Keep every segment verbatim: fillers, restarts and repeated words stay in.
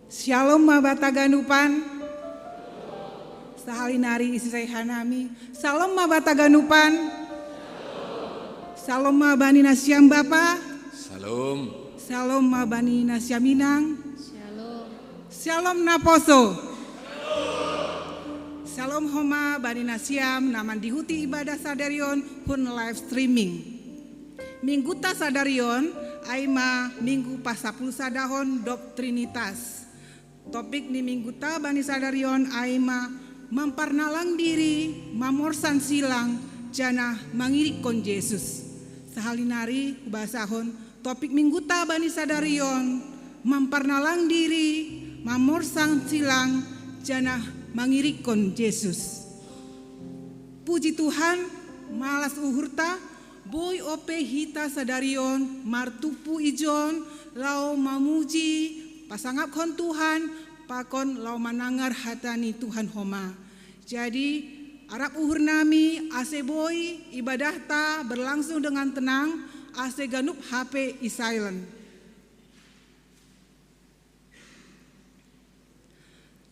Shalom ma bata ganupan. Sahali nari isi sai hanami. Shalom ma bata ganupan. Shalom ma bani nasiam bapa. Shalom. Shalom ma bani nasiam inang. Shalom. Shalom naposo. Shalom homa bani nasiam na mandihuti ibadah sadarion hun live streaming. Mingguta sadarion ai ma minggu pasapuluh sadahon dob Trinitas. Topik ni mingguta bani sadarion ai ma mamparnalang diri, mamorsan silang, janah mangirikkon Jesus. Sahali nari hubasahon topik mingguta bani sadarion, mamparnalang diri, mamorsan silang, janah mangirikkon Jesus. Puji Tuhan, malas uhurta, boi ope hita sadarion martumpu ijon laho mamuji, pasangaphon Tuhan, pakon laho manangar hata ni Tuhan homa. Jadi, arap uhurnami ase boi ibadahta berlangsung dengan tenang, ase ganup hape i-silent.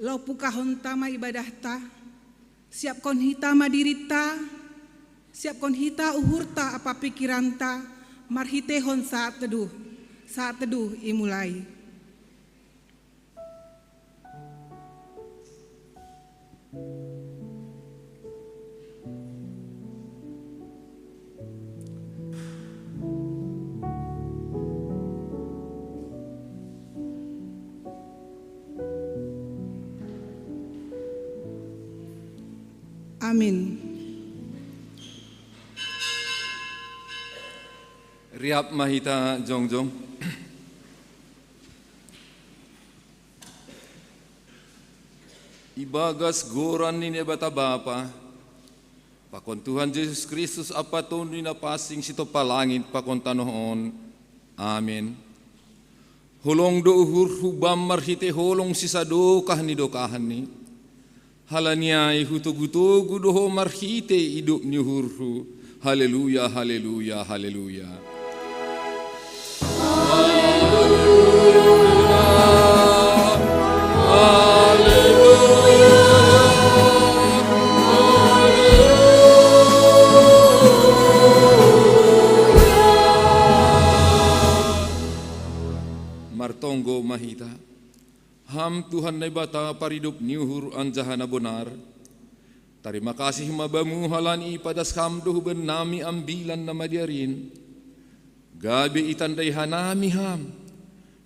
Laho pungkahonta ma ibadahta, siapkon hita ma dirinta, siapkon hita uhurta ampa pikiranta, marhiteihon saat teduh. Saat teduh imulai. Amin. Riap ma hita jongjong. Ibagas goran ni Naibata Bapa, pakon Tuhan Jesus Kristus ampa Tonduy Napansing sitompa langit pakon tanoh on. Amen. Holong do uhurhu Bam marhitei holong sisadokah ni dokahni. Halani ai hutogu-togu do Ho marhitei idop ni uhurhu. Haleluya, haleluya, haleluya. Martonggo ma hita. Ham Tuhan Naibata paridop ni uhur anjaha na bonar. Tarima kasih ma Bamu halani ipadas Ham do hubannami ambilan na madear in. Gabe itandai hanami Ham,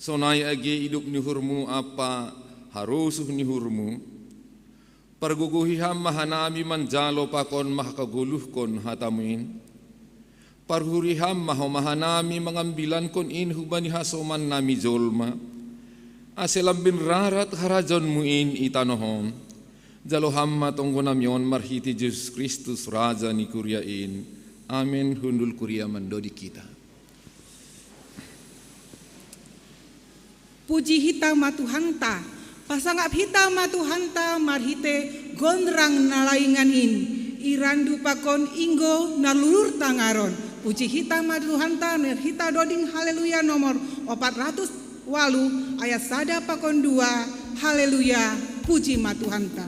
sonai age idop ni uhurmu ampa harosuh ni uhurmu. Pargogohi Ham ma hanami manjalo pakon mangkagoluhkon hatamu in. Paruhuri Ham ma homa hanami mangambilankon in hubani hasomannami jolma. Ase lambin rarat harajaonmu in i tanoh on. Jalo Ham ma tonggonami on marhitei Jesus Kristus Raja ni kuria in. Amen. Hundul kuria mandoding hita. Puji hita ma Tuhanta, pasangap hita ma Tuhanta marhitei gonrang na laingan in, i randu pakon inggo na lulur tangaron. Puji hita ma Tuhanta, marhitei doding Haleluya nomor opat ratus walu ayat sada pakon dua. Haleluya, puji ma Tuhanta.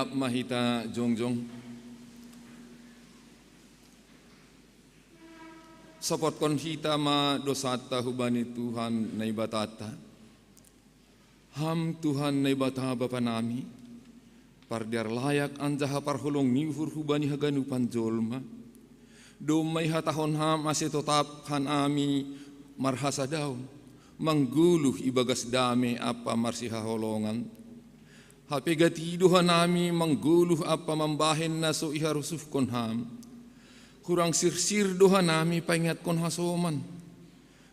Mahita jongjong. Sopotkon hita ma dosanta hubani Tuhan Naibatata. Ham Tuhan Naibata Bapa nami, pardear layak anjaha parholong ni uhur hubani haganupan jolma. Domma ihatahon Ham ase totap hanami marhasadaon, manggoluh ibagas dame ampa marsihaholongan. Hape gati do hanami manggoluh ampa mambahen na so iharusuhkon Ham. Hurang sirsir do hanami paingatkon hasoman.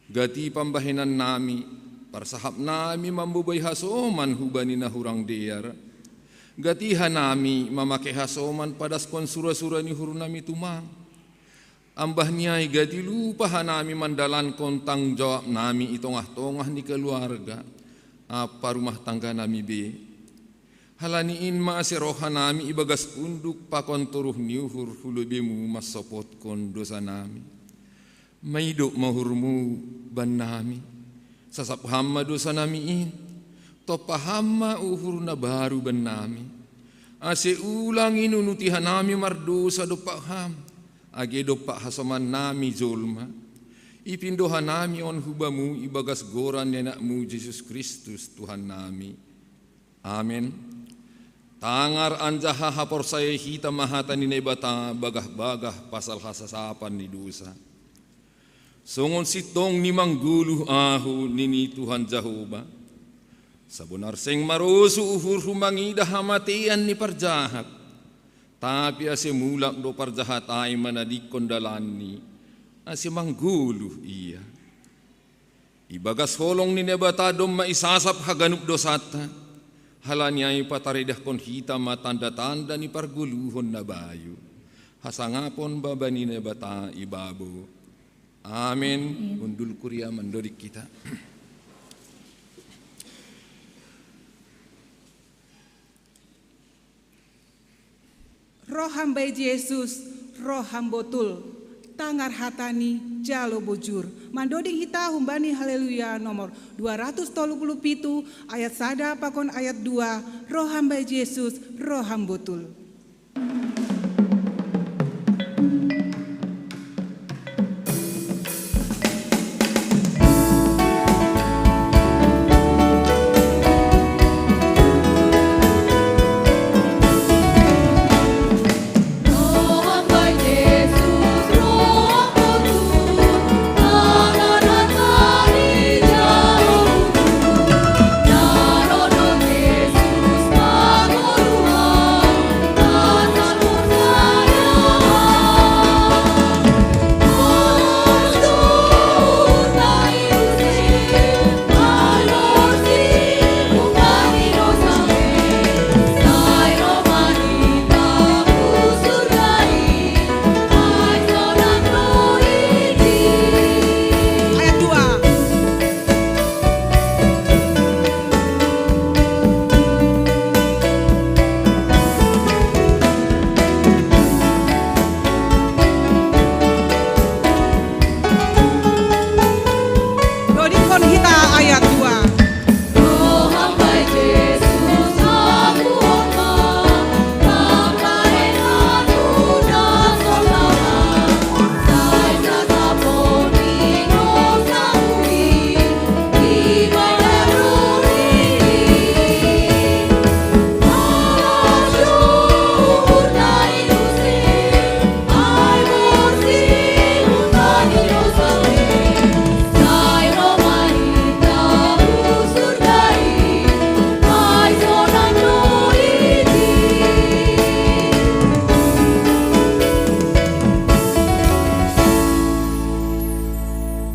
Gati pambahenan nami, parsahap nami mambobai hasoman hubani na hurang dear. Gati hanami mamake hasoman padaskon sura-sura ni uhur nami tumang. Ambah ni ai gati lupa hanami mandalankon tanggung jawab nami i tongah-tongah ni keluarga ampa rumah tangga nami be. Halani in ma ase roh hanami ibagas unduk pakon toruh ni uhur hu lobemu mansopotkon dosa nami. Maidop ma uhurmu bannami, sasap Ham ma dosa nami in, tompa Ham ma uhur na baru bannami. Ase ulang inunuti hanami mardosa dompak Ham, age dompak hasoman nami jolma. Ipindo hanami on hu Bamu ibagas goran ni AnakMu Jesus Kristus Tuhan nami. Amen. Tangar anjaha haporsayai hita ma hata ni Naibata bagah-bagah pasal hasasapan ni dosa. Songon sintong ni manggoluh ahu, nini Tuhan Jahowa. Sabonar seng marosuh uhurhu mangidah hamatean ni parjahat, tapi ase mulak do parjahat ai manadingkon dalanni, ase manggoluh ia. Ibagas holong ni Naibata domma isasap haganup dosanta, halani ai pataridahkon hita ma tanda-tanda ni pargoluhon na bayu. Hasangapon baba ni Naibata ibabo. Amen. Amen. Hundul kuria mandoding hita. Roh Ham bai Jesus, Roh Ham botul, tangar hatani jalo bujur. Mandoding hita humbani Haleluya nomor dua ratus tolu puluh pitu, ayat sada pakon ayat dua, Roh Ham bai Jesus, Roh Ham botul. Ayat dua. Dodingkon hita ayat dua.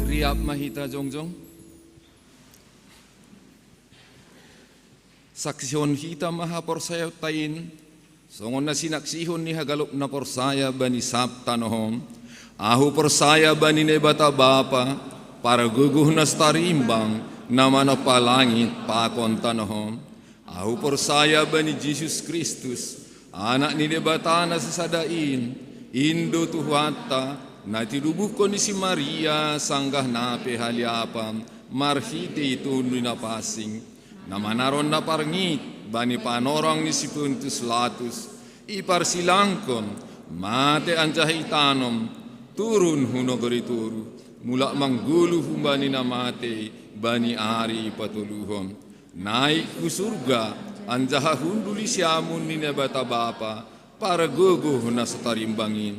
Riap ma hita jongjong. Saksihon hita ma haporsayaonta in, songon na sinaksihon ni haganup na porsaya bani sab tanoh on. Ahu porsaya bani Naibata Bapa, Pargogoh na sitarimbang, na manompa langit pakon tanoh on. Ahu porsaya bani Jesus Kristus, Anak ni Naibata na sasada in, in do Tuhanta, na tinubuhkon ni si Maria sanggah na pe haliapan, marhitei Tonduy Napansing. Na manaron na parngit bani panorang ni si Pontius Latus, iparsilangkon, mate anjaha itanom, turun hu nagori toruh, mulak manggoluh humbani na mate bani ari patoluhon. Naik hu surga, anjaha hundul i siamun ni Naibata Bapa, pargogoh na so tarimbang in.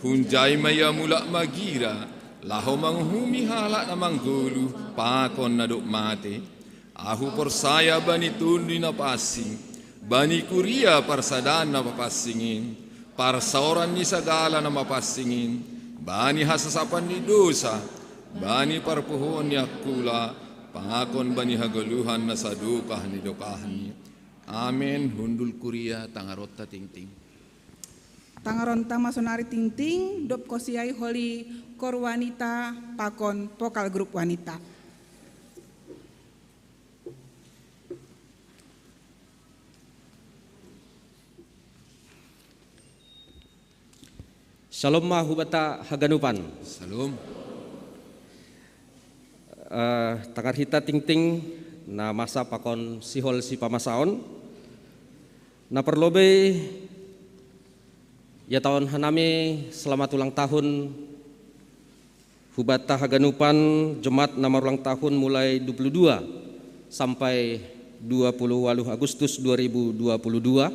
Hunjai ma ia mulak magira, laho manguhumi halak na manggoluh pakon na dob mate. Ahu porsaya bani Tonduy Napansing, bani kuria parsadaan na mapansing in, parsaoran ni sagala na mapansing in, bani hasasapan ni dosa, bani parpuhoon ni angkula, pakon bani hagoluhan na sadokah ni dokahni. Amen. Hundul kuria, tangaronta tingting. Tangaronta ma sonari tingting, dob kosiai holi kor wanita pakon vokal grup wanita. Shalom ma hubanta haganupan. Shalom. Eh, tangar hita tingting na masa pakon sihol sipamasaon. Na parlobei, ihatahon hanami selamat ulang tahun hubanta haganupan, jemaat na marulang tahun mulai dua puluh dua sampai dua puluh waluh Agustus dua ribu dua puluh dua.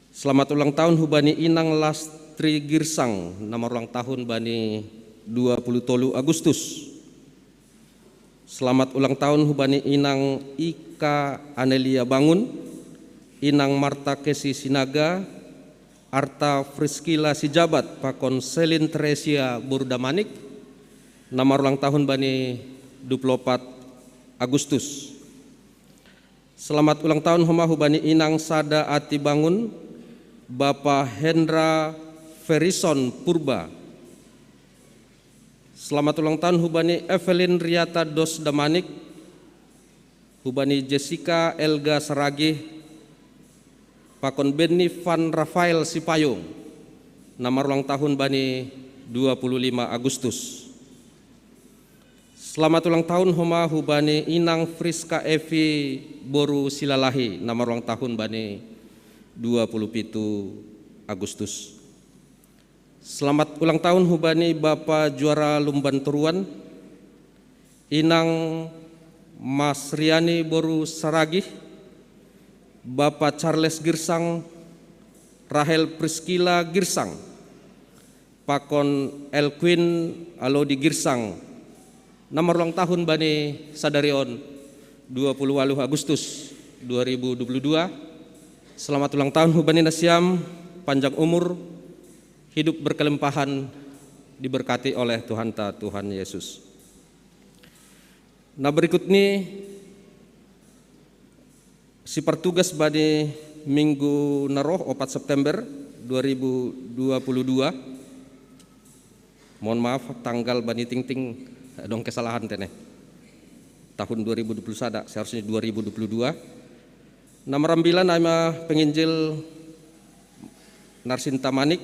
Selamat ulang tahun hubani Inang Lastri Girsang, na marulang tahun bani dua puluh tolu Agustus. Selamat ulang tahun hubani Inang Ika Anelia Bangun, Inang Marta Kesi Sinaga, Arta Friskila Sijabat pakon Selin Tresia Burdamanik, na marulang tahun bani dua puluh opat Agustus. Selamat ulang tahun homa hubani Inang Sada Ati Bangun, Bapa Hendra Ferison Purba. Selamat ulang tahun hubani Evelyn Riata Dos Damanik, hubani Jessica Elga Saragih, pakon Benny Van Rafael Sipayung, na marulang tahun bani dua puluh lima Agustus. Selamat ulang tahun homa hubani Inang Friska Evi boru Silalahi, na marulang tahun bani dua puluh pitu Agustus. Selamat ulang tahun hubani Bapa Juara Lumban Toruan, Inang Masriani boru Saragih, Bapa Charles Girsang, Rahel Priskila Girsang, pakon Elquin Alodi Girsang, na marulang tahun bani sadari on dua puluh waluh Agustus dua ribu dua puluh dua. Selamat ulang tahun hubani nasiam, panjang umur, hidup berkelimpahan, diberkati oleh Tuhanta, Tuhan Yesus. Na berikut ni sipartugas bani minggu na roh, opat September dua ribu dua puluh dua. Mohon maaf, tanggal bani tingting, eh, adong kesalahan tene. Tahun dua ribu dua puluh sada, seharusnya dua ribu dua puluh dua. Na marambilan ai ma penginjil Narsinta Manik,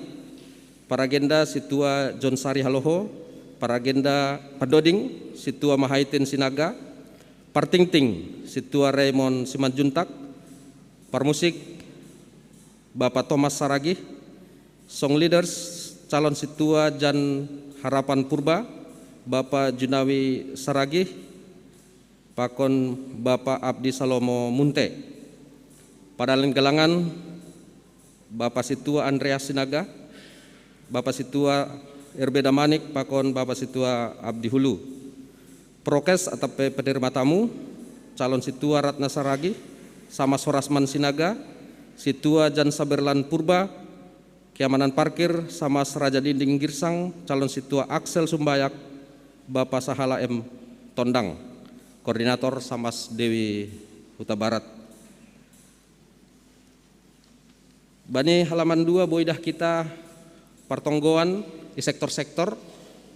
paragenda Sintua John Sari Haloho, paragenda pandoding Sintua Mahaitin Sinaga, partingting Sintua Raymond Simanjuntak, parmusik Bapa Thomas Saragih, song leaders calon Sintua Jan Harapan Purba, Bapa Junawi Saragih, pakon Bapa Abdi Salomo Munte. Padalen galangan, Bapa Sintua Andreas Sinaga, Bapa Sintua R B Damanik pakon Bapa Sintua Abdi Hulu. Prokes atau pe-, penerima tamu, calon Sintua Ratna Saragih, Samas Horasman Sinaga, Sintua Jan Saberlan Purba, keamanan parkir, Samas Raja Dinding Girsang, calon Sintua Axel Sumbayak, Bapa Sahala M Tondang, koordinator Samas Dewi Huta Barat. Bani halaman dua boi dah kita partonggoan i sektor-sektor,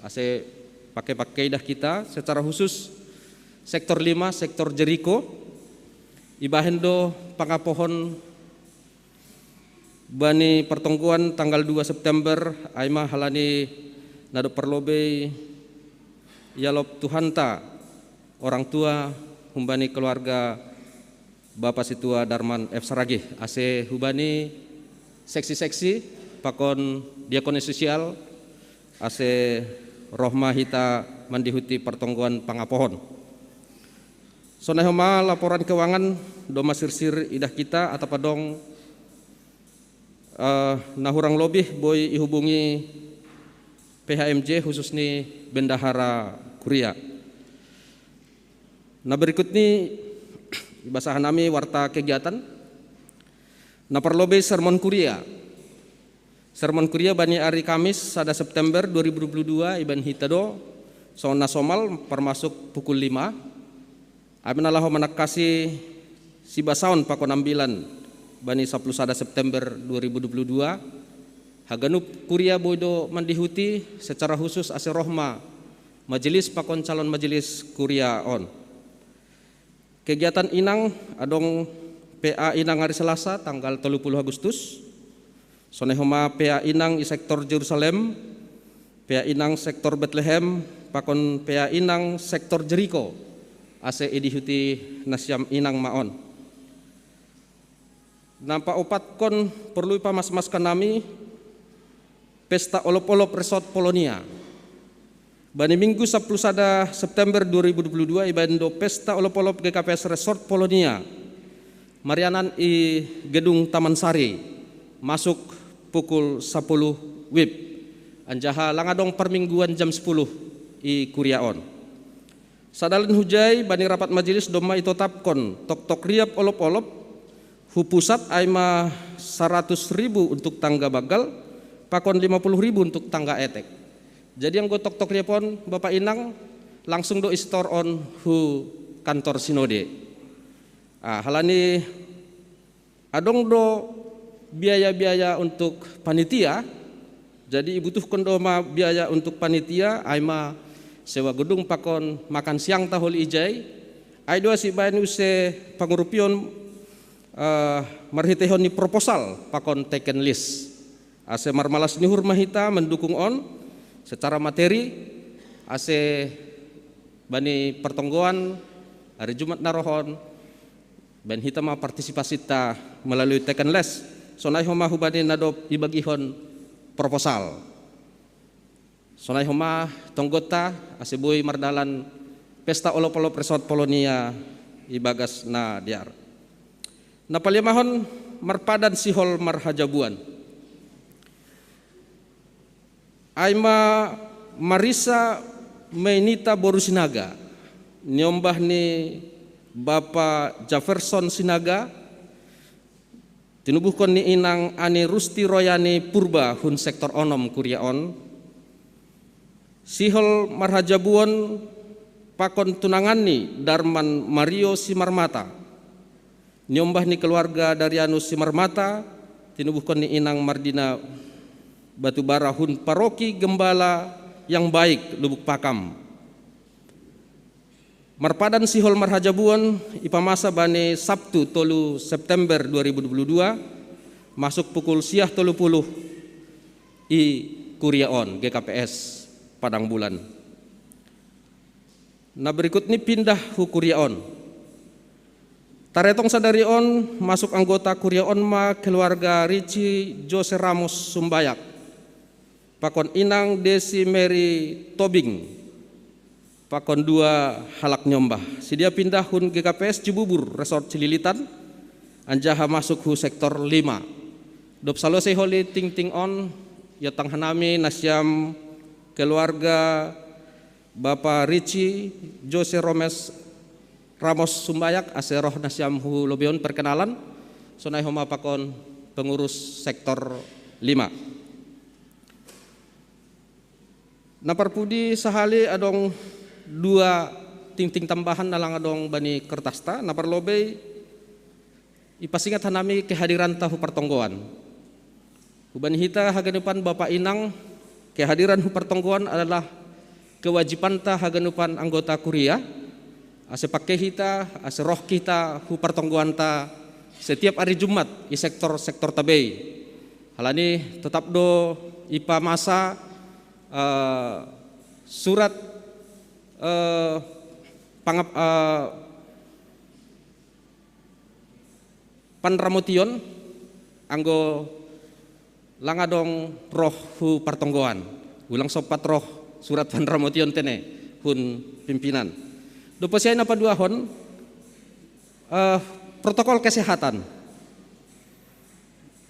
ase pake-pake dah kita secara khusus sektor lima, sektor Jeriko, ibahen do pangapohon bani partonggoan tanggal dua September, ai ma halani na dob parlobei ialop Tuhanta, orang tua humbani keluarga Bapak Situa Darman F Saragih, ase hubani seksi-seksi pakon diakoni sosial, ase roh ma hita mandihuti partonggoan pangapohon. Sonai homa laporan keuangan do masirsir idah kita atap adong eh, na hurang lobih boi ihubungi P H M J khusus ni bendahara kuria. Na berikut ni ibasahan nami warta kegiatan. Na parlobei sermon kuria. Sermon kuria bani ari Kamis sada September dua ribu dua puluh dua iban hita do songon na somal parmasuk pukul lima. Ami na laho manangkasi sibasaon pakon ambilan bani sapuluh sada September dua ribu dua puluh dua. Haganup kuria boi do mandihuti secara khusus ase roh ma majelis pakon calon majelis kuria on. Kegiatan inang adong P A inang ari Selasa tanggal tolu puluh Agustus. Sonai homa P A inang i sektor Jerusalem, P A inang sektor Betlehem, pakon P A inang sektor Jeriko, ase idihuti nasiam inang ma on. Na paopatkon porlu ipamasmaskan nami pesta olop-olop Resort Polonia. Bani Minggu sapuluh sada September dua ribu dua puluh dua ibaen do pesta olop-olop G K P S Resort Polonia marianan i gedung Taman Sari, masuk pukul sapuluh wib. Anjaha lang adong parmingguan jam sapuluh i kuria on. Sadalen hujai bani rapat majelis domma itotapkon toktok riap olop-olop hu pusat ai ma saratus ribu untuk tangga banggal, pakon lima puluh ribu untuk tangga etek. Jadi anggo toktok riap on Bapak Inang langsung do isetor on hu kantor sinode. Ah, halani adong do biaya-biaya untuk panitia, jadi ibutuhkon do ma biaya untuk panitia, ai ma sewa gedung pakon makan siang taholi ijai, ai do asi baen use pangurupion eh, marhiteihon ni proposal pakon taken list. Ase marmalas ni uhur ma hita mendukung on secara materi, ase bani pertonggoan hari Jumat na roh on, baen hita ma partisipasinta melalui taken list. Sonai homa hubani na dob ibagihon proposal. Sonai homa tonggonta ase boi mardalan pesta olop-olop Resort Polonia ibagas na dear. Na palimahon marpadan sihol marhajabuan. Ai ma Marisa Meinita boru Sinaga, niombah ni Bapa Jefferson Sinaga, tinubuhkon ni Inang Ani Rusti Royani Purba hun sektor onom kuria on. Sihol marhajabuon pakon tunanganni Darman Mario Simarmata. Niombah ni keluarga Darianus Simarmata, tinubuhkon ni Inang Mardina Batubara hun paroki Gembala yang Baik Lubuk Pakam. Marpadan sihol marhajabuon ipamasa bani Sabtu tolu September dua ribu dua puluh dua, masuk pukul siah tolu puluh i kuria on G K P S Padang Bulan. Na berikut ni pindah hu kuria on. Taretong sadari on masuk anggota kuria on ma keluarga Rici Jose Ramos Sumbayak, pakon Inang Desi Mary Tobing, pakon dua halak niombah. Sidia pindah hun G K P S Cibubur Resort Cililitan, anjaha masuk hu sektor lima. Dob salose holi tingting on, iotang hanami nasiam keluarga Bapa Rici Jose Romes Ramos Sumbayak ase roh nasiam hu lobion perkenalan, sonai homa pakon pengurus sektor lima. Na parpudi sahali adong dua tingting tambahan na lang adong bani kertasta, na parlobei ipasingat hanami kehadiranta hu partonggoan. Hubani hita haganupan Bapa Inang, kehadiran hu partonggoan adalah kewajibanta haganupan anggota kuria, ase pangke hita, ase roh hita hu partonggoanta setiap ari Jumat i sektor-sektor tabei. Halani tetap do ipamasa eh, surat eh, pangap eh, panramotion, anggo langa dong roh hu partonggoan. Ulang sompat roh surat panramotion tene hun pimpinan. Dopo siai na paduahon, eh, protokol kesehatan.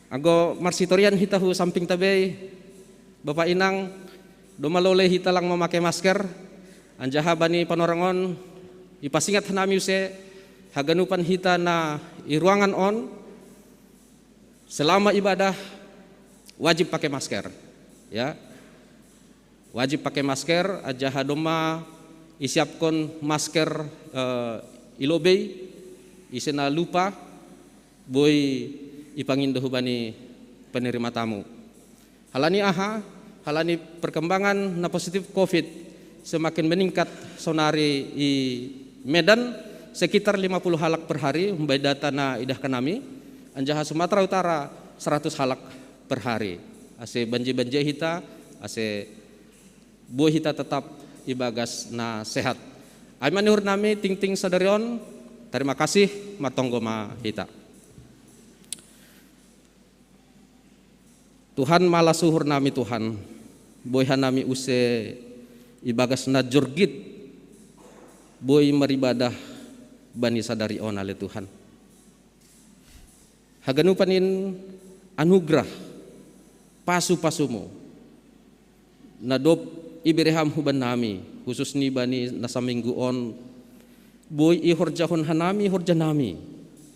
Anggo marsitorian hita hu samping tabei, Bapak Inang, do malole hita lang mamake masker, anjaha bani panorangon, ipasingat hanami use, haganupan hita na i ruangan on, selama ibadah, wajib pakai masker. Ya, wajib pakai masker, anjaha domma isiapkon masker, eh, i lobei, ise na lupa, boi ipangindo hubani penerima tamu. Halani aha? Halani perkembangan na positif covid semakin meningkat sonari i Medan, sekitar lima puluh halak per hari, umbai data na idahkan nami, anjaha Sumatera Utara seratus halak per hari. Ase banje-banje hita, ase boi hita tetap ibagas na sehat. Ai ma ni uhur nami tingting sadari on, terima kasih, martonggo ma hita. Tuhan, malas uhur nami Tuhan, boi hanami use ibagas na jorgit, boi maribadah bani sadari on ale Tuhan. Haganupan in anugerah, pasu-pasumu, na dob ibere ham huban nami, khusus ni bani na saminggu on, boi ihorjahon hanami horja nami,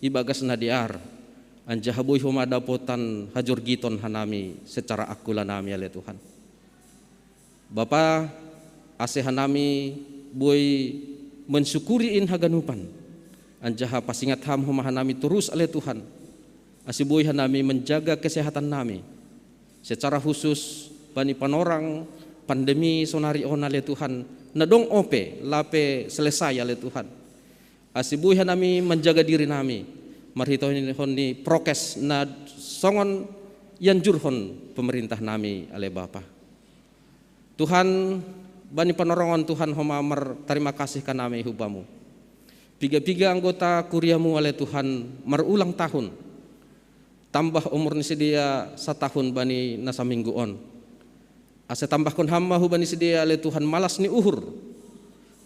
ibagas na dear, anjaha boi homa dapotan hajorgiton hanami secara akula nami ale Tuhan. Bapa, ase hanami boi mensyukuri in haganupan, anjaha pasingat ham homa hanami torus ale Tuhan, ase boi hanami menjaga kesehatan nami, secara khusus bani panorang pandemi sonari on ale Tuhan, na dong ope lape selesai ale Tuhan. Ase boi hanami menjaga diri nami, marhitehon ni prokes na songon ianjurhon pemerintah nami ale Bapa. Tuhan, bani panorangon Tuhan homa martarima kasih hanami hu Bamu. Piga-piga anggota kuriamu ale Tuhan marulang tahun, tambah umur ni sidea satahun bani na saminggu on. Ase tambahkon ham ma hubani sidea ale Tuhan malas ni uhur,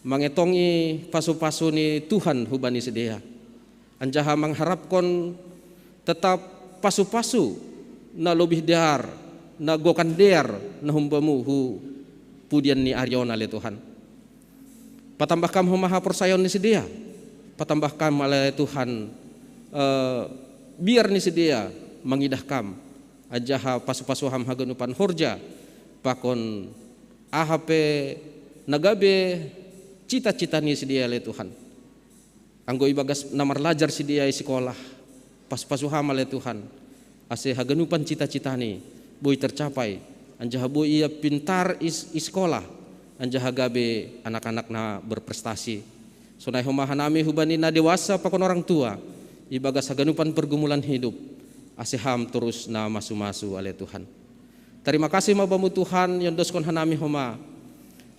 mangetongi pasu-pasu ni Tuhan hubani sidea. Anjaha mangharapkon tetap pasu-pasu na lobih dear, na gokan dear, na hum Bamu hu pudian ni ari on ale Tuhan. Patambah kam homa haporsayaon ni sidea, patambah kam ale Tuhan, eh, biar ni sidea mangidah kam, anjaha pasu-pasu ham haganupan horja, pakon aha pe na gabe cita-cita ni sidea ale Tuhan. Anggo ibagas na marlajar sidea i sikola, pasu-pasu ham ale Tuhan, ase haganupan cita-cita ni boi tercapai, anjaha boi ia pintar i s-, i sikola, anjaha gabe anak-anak na berprestasi. Sonai homa hanami hubani na dewasa pakon orang tua, ibagas haganupan pergumulan hidup, ase ham torus na masu-masu ale Tuhan. Tarima kasih ma Bamu Tuhan, iondoskon hanami homa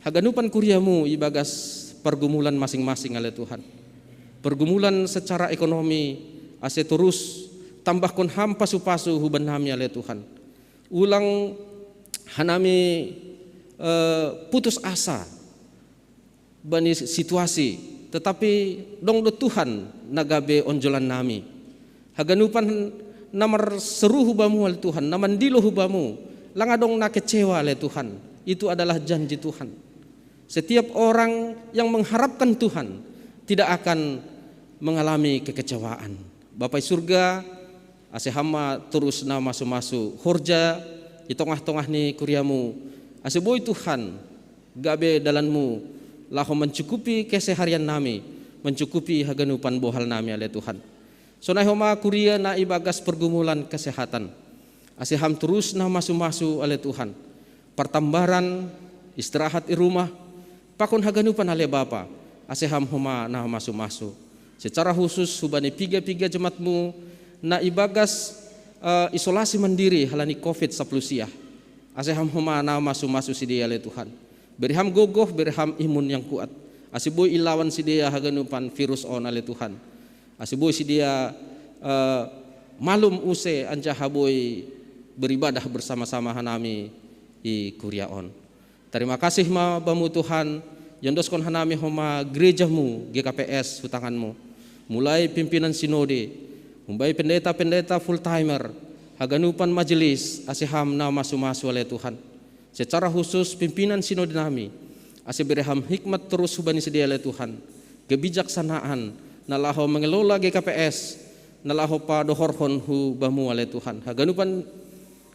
haganupan kuriamu ibagas pergumulan masing-masing ale Tuhan. Pergumulan secara ekonomi, ase torus tambahkon ham pasu-pasu huban nami ale Tuhan. Ulang hanami, eh, putus asa bani situasi, tetapi dong do Tuhan na gabe onjolan nami. Haganupan na marseru hu Bamu ale Tuhan, na mandilo hu Bamu, langa dong na kecewa ale Tuhan. Itu adalah janji Tuhan. Setiap orang yang mengharapkan Tuhan tidak akan mengalami kekecewaan. Bapa i surga, ase ham ma torus na masu-masu horja i tongah-tongah ni kuriamu, ase boi Tuhan gabe dalanmu laho mencukupi keseharian nami, mencukupi haganupan bohal nami ale Tuhan. Sonai homa kuria na ibagas pergumulan kesehatan, ase ham torus na masu-masu ale Tuhan. Partambaran, istirahat i rumah, pakon haganupan ale Bapa, ase ham homa na masu-masu. Secara khusus hubani piga-piga jemaatmu na ibagas, eh, isolasi mandiri halani covid sapuluh siah. Ase ham homa na masu-masu sidea ale Tuhan. Bere ham gogoh, bere ham imun yang kuat. Ase boi ilawan sidea haganupan virus on ale Tuhan. Ase boi sidea, eh, malum use anjaha boi beribadah bersama-sama hanami i kuria on. Tarima kasih ma bamu Tuhan, yondoskon hanami homa gerejamu G K P S hu tanganmu. Mulai pimpinan sinode, humbai pendeta-pendeta full timer, haganupan majelis, ase ham na masu-masu ale Tuhan. Secara khusus pimpinan sinode nami, ase bere ham hikmat terus hubani sidea ale Tuhan. Kebijaksanaan, na laho mengelola G K P S, na laho padohorhon hu bamu ale Tuhan. Haganupan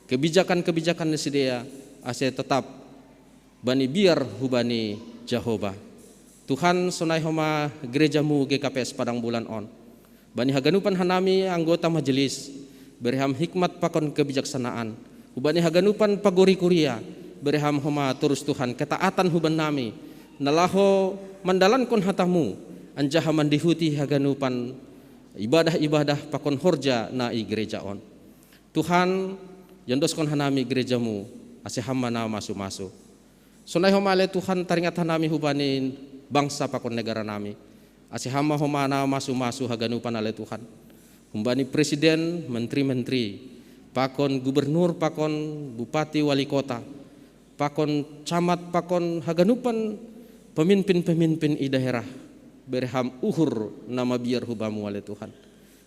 kebijakan-kebijakan ni sidea, ase tetap bani biar hubani Jahowa. Tuhan sonai homa gerejamu G K P S Padang Bulan on. Bani haganupan hanami anggota majelis, bere ham hikmat pakon kebijaksanaan. Hubani haganupan pagori kuria, bere ham homa torus Tuhan ketaatan huban nami. Na laho mandalankon hatamu, anjaha mandihuti haganupan ibadah-ibadah pakon horja na i gereja on. Tuhan, yondoskon hanami gerejamu, ase ham ma na masu-masu. Sonai homa ale Tuhan taringat hanami hubani bangsa pakon negara nami. Ase ham ma homa na masu-masu haganupan ale Tuhan. Humbani presiden, menteri-menteri, pakon gubernur, pakon bupati, wali kota, pakon camat, pakon haganupan pemimpin-pemimpin i daerah. Bere ham uhur na mabiar hu bamu ale Tuhan.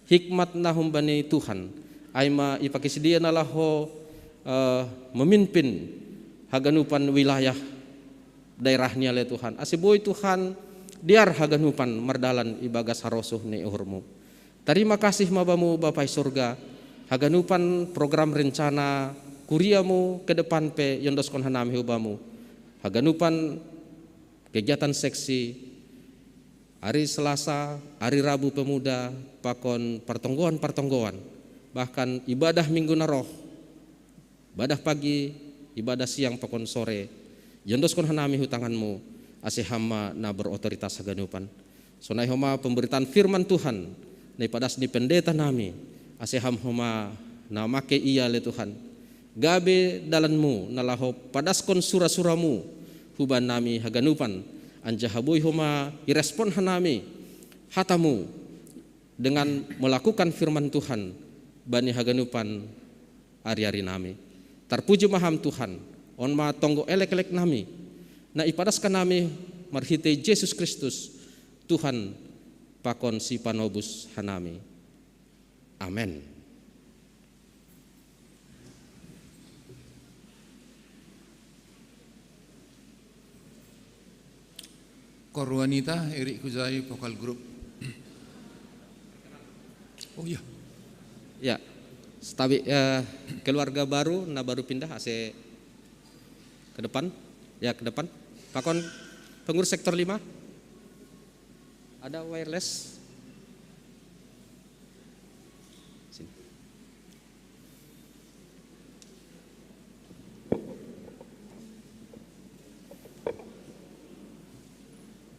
Hikmat na humbani Tuhan, ai ma ipake sidea na laho, eh, memimpin haganupan wilayah daerah ni ale Tuhan. Ase boi Tuhan, dear haganupan mardalan ibagas harosuh ni uhurmu. Tarima kasih ma bamu Bapa i surga, haganupan program rencana kuriamu ke depan pe yondoskon hanami hu bamu. Haganupan kegiatan seksi, ari Selasa, ari Rabu pemuda, pakon partonggoan-partonggoan, bahkan ibadah minggu na roh, ibadah pagi, ibadah siang pakon sore, yondoskon hanami hu tanganmu, ase ham ma na berotoritas haganupan. Sonai homa pemberitaan firman Tuhan, na ipadas ni pendeta nami, ase ham homa na make ia ale Tuhan. Gabe dalanmu na laho padaskon sura-suramu huban nami haganupan, anjaha boi homa irespon hanami hatamu dengan melakukan firman Tuhan bani haganupan ari-ari nami. Tarpuji ma ham Tuhan, on ma tonggo elek-elek nami, na ipadaskon nami marhitei Jesus Kristus, Tuhan pakon Sipanobus hanami. Amen. Kor wanita, Erik Kuzai, vokal grup. Oh iya. Ya, setabi, eh, keluarga baru, na baru pindah, ase ke depan. Ya, ke depan. Pakon pengurus sektor lima. Ada wireless? Sini.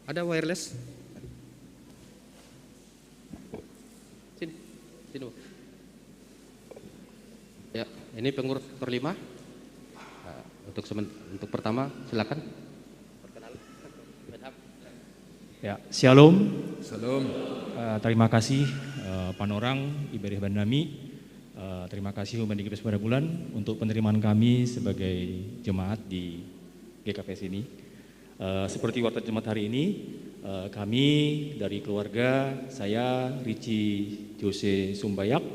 Ada wireless? Sini, sini, Bu. Ya, ini pengurus sektor lima. Nah, untuk semen-, untuk pertama, silakan. Perkenalan. Ya, shalom. Shalom. Eh, terima kasih, eh, panorang ibadah banami. Eh, terima kasih Umat G K P S Padang Bulan untuk penerimaan kami sebagai jemaat di G K P S ini. Eh, seperti warta jemaat hari ini, eh, kami dari keluarga, saya Rici Jose Sumbayak,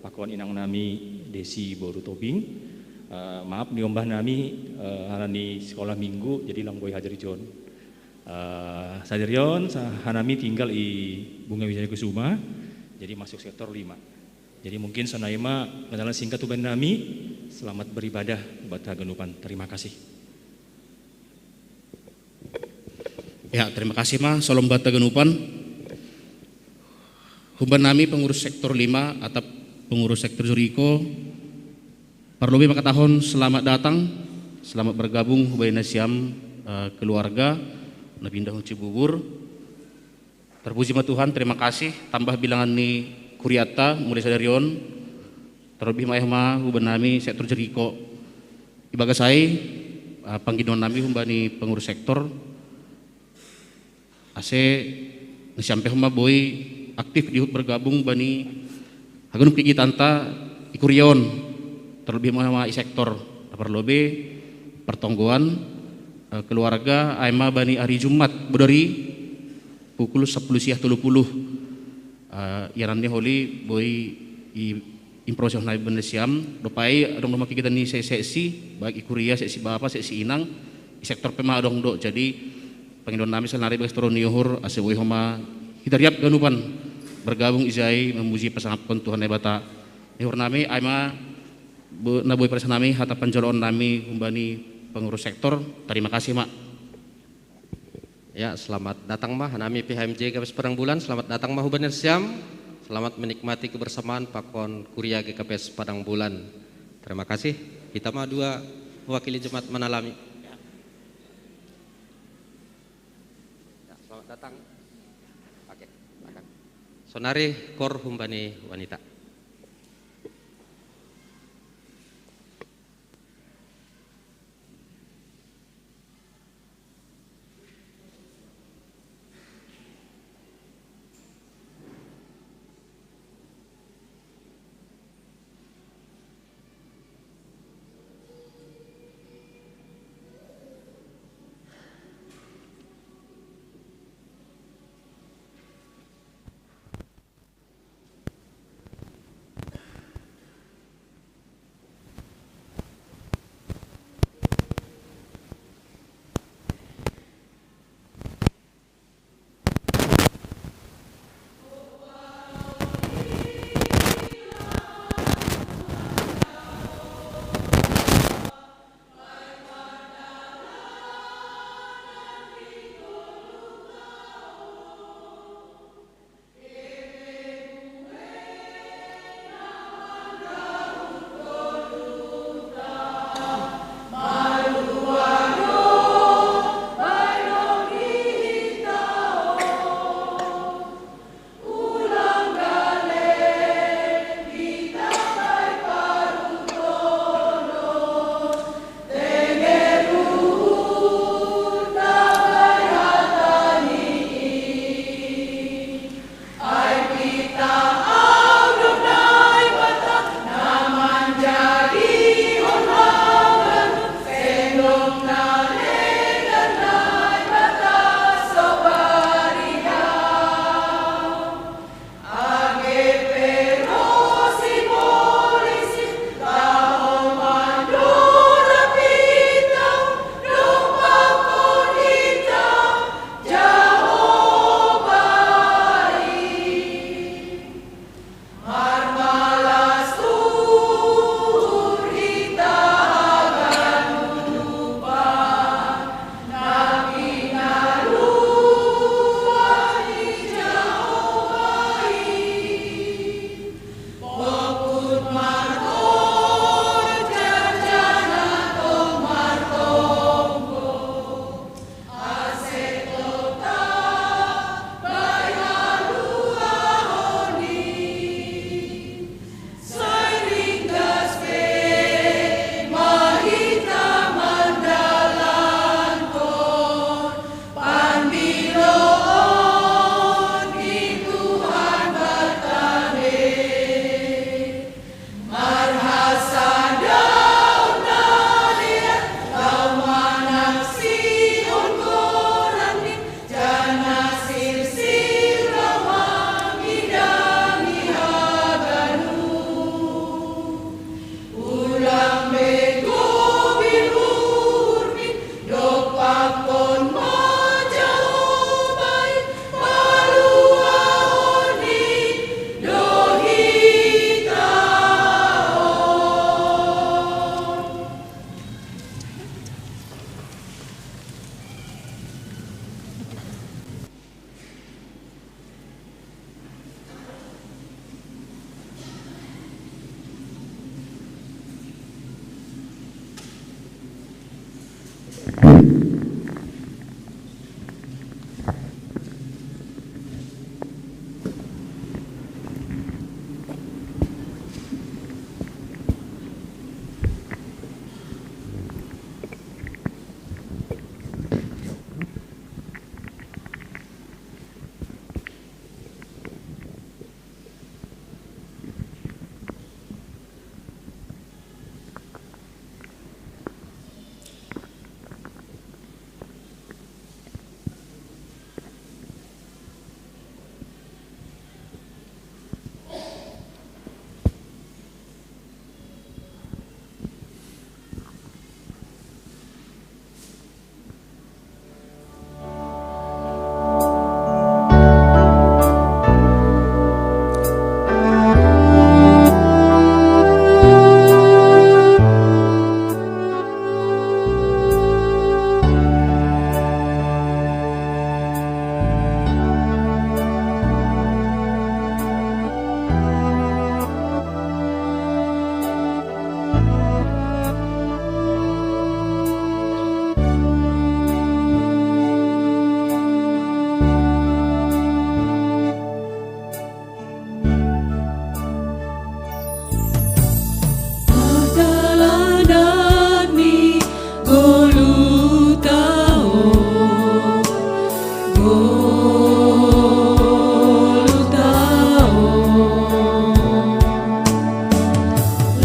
pakon inang nami Desi Boru Tobing. Eh, maaf, ni ombah nami, eh, harani sekolah minggu, jadi lang boi hadir jon. Eh, sadarion, sa-, hanami tinggal i Bunga Wijaya Kusuma, jadi masuk sektor lima. Jadi mungkin sonai ma pengenalan singkat huban nami, selamat beribadah buat haganupan. Terima kasih. Ya, terima kasih ma, shalom buat haganupan. Huban nami pengurus sektor lima atap pengurus sektor Jeriko, parlobi mangkatahon selamat datang, selamat bergabung hubaen nasiam, eh, keluarga na pindah hu Cibubur. Terpuji ma Tuhan, terima kasih, tambah bilangan ni kuriata mulai sadarion, terlebih ma eh ma huban nami sektor Jeriko. Ibagas ai, eh, panggidoan nami humbani pengurus sektor, ase nasiam pe homa boi aktif dihut bergabung bani Taganum kigitanta i kuriaon, terlebih ma i sektor na parlobei, partonggoan, eh, keluarga, ai ma bani ari Jumat, bodari pukul sapuluh siah tolu puluh. Eh, ia nani holi boi i improsesna i Hubanesiam, dopai adong do ma kegiatan ni se-, seksi, baik i kuria, seksi bapa, seksi inang, i sektor pe ma adong do. Jadi, pangidoan nami saonari bagas toru ni uhur, ase boi homa hita riap ganupan bergabung ijai memuji pasangapkon Tuhan Naibata. Ni uhur nami, ai ma bo-, na boi paresa nami, hata panjoloon nami humbani pengurus sektor. Terima kasih, Mak. Ya, selamat datang ma, nami P H M J G K P S Padang Bulan, selamat datang ma Hubanesiam, selamat menikmati kebersamaan pakon kuria G K P S Padang Bulan. Terima kasih. Hita ma dua mewakili jemaat manalami. Ya, selamat datang. Oke, silakan. Saonari koor humbani wanita.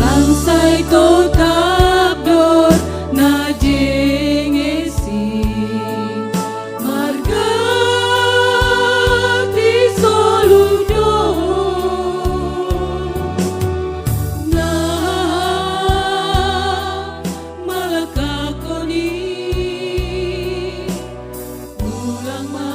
Langsai to tabdor na jengesi, margati soludo na malakakoni ulang ma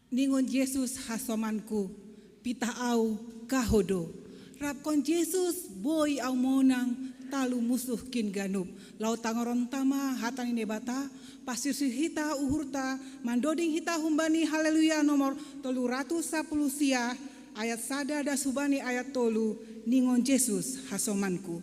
Ningon Jesus hasomanku, pitah au kahodo. Rapkon Jesus boi au monang talu musuh kin ganup. Lau tangoron tama hata ni Naibata, pasirsi hita uhurta, mandoding hita humbani Haleluya nomor tolu ratus sapuluh sia, ayat sada das hubani ayat tolu, ningon Jesus hasomanku.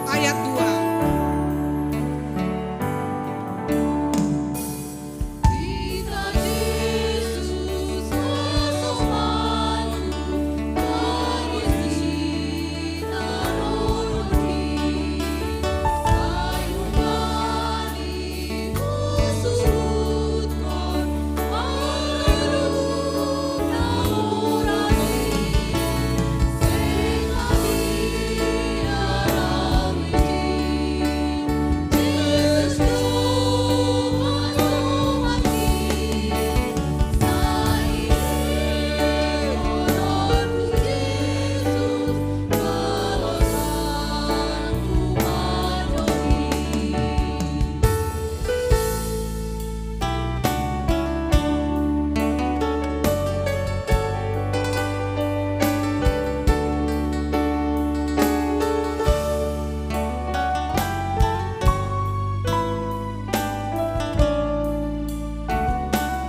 Ayat dua.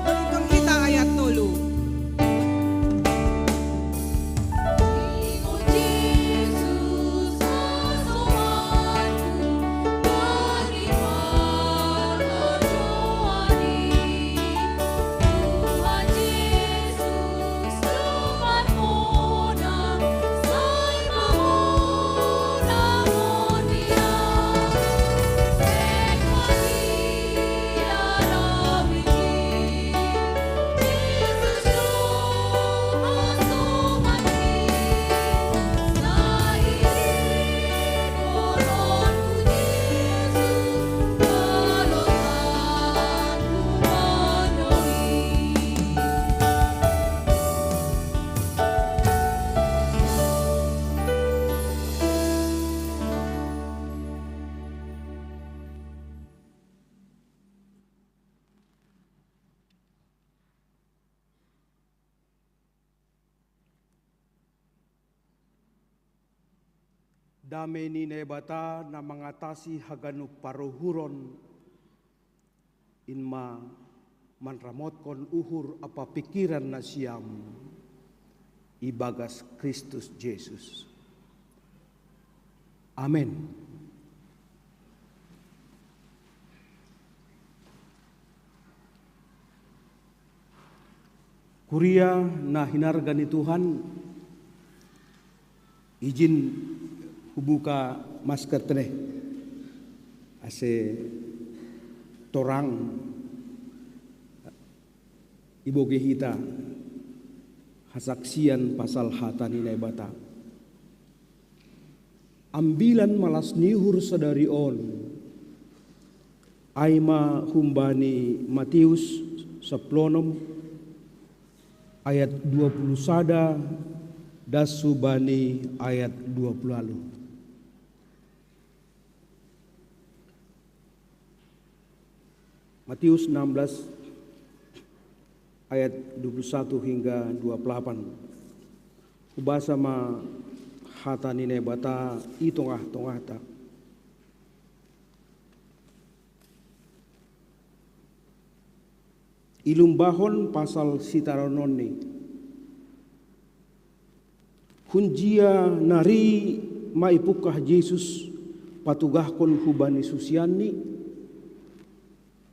Tolong kita ayat tolu. Dame ni Naibata na mangatasi haganup paruhuron, in ma manramotkon uhur ampa pingkiran nasiam ibagas Kristus Jesus. Amen. Kuria na hinarga ni Tuhan, ijin hubuka masker tene, ase torang ibogei hita hasaksian pasal hata ni Naibata. Ambilan malas ni uhur sadari on, ai ma humbani Matius sampulu onom ayat dua puluh sada das hubani ayat dua puluh ualu. Matius enam belas ayat dua puluh satu hingga dua puluh delapan. Hubasa ma hata ni Naibata i tongah-tongahta. Ilumbahon pasal sitarononni. Hunjia nari ma ipungkah Jesus patugahkon hubani susianni?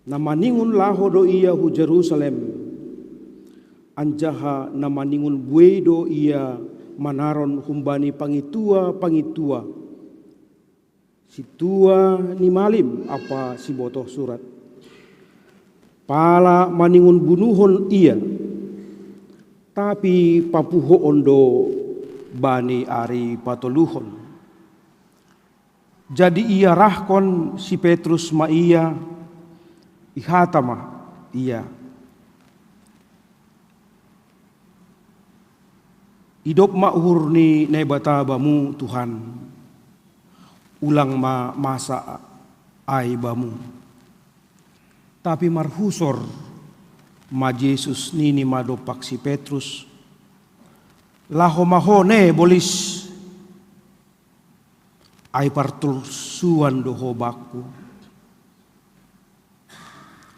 Na maningon laho do ia hu Jerusalem, anjaha na maningon buei do ia manaron humbani pangintua-pangintua, sintua ni malim ampa sibotoh surat. Pala maningon bunuhon ia, tapi papuhoon do bani ari patoluhon. Jadi iarahkon si Petrus ma ia, ihata ma ia: Idop ma uhur ni Naibata bamu, Tuhan, ulang ma masa ai bamu. Tapi marhusor ma Jesus, nini ma dompak si Petrus: Laho ma ho ne, bolis, ai partulsuan do ho bakku.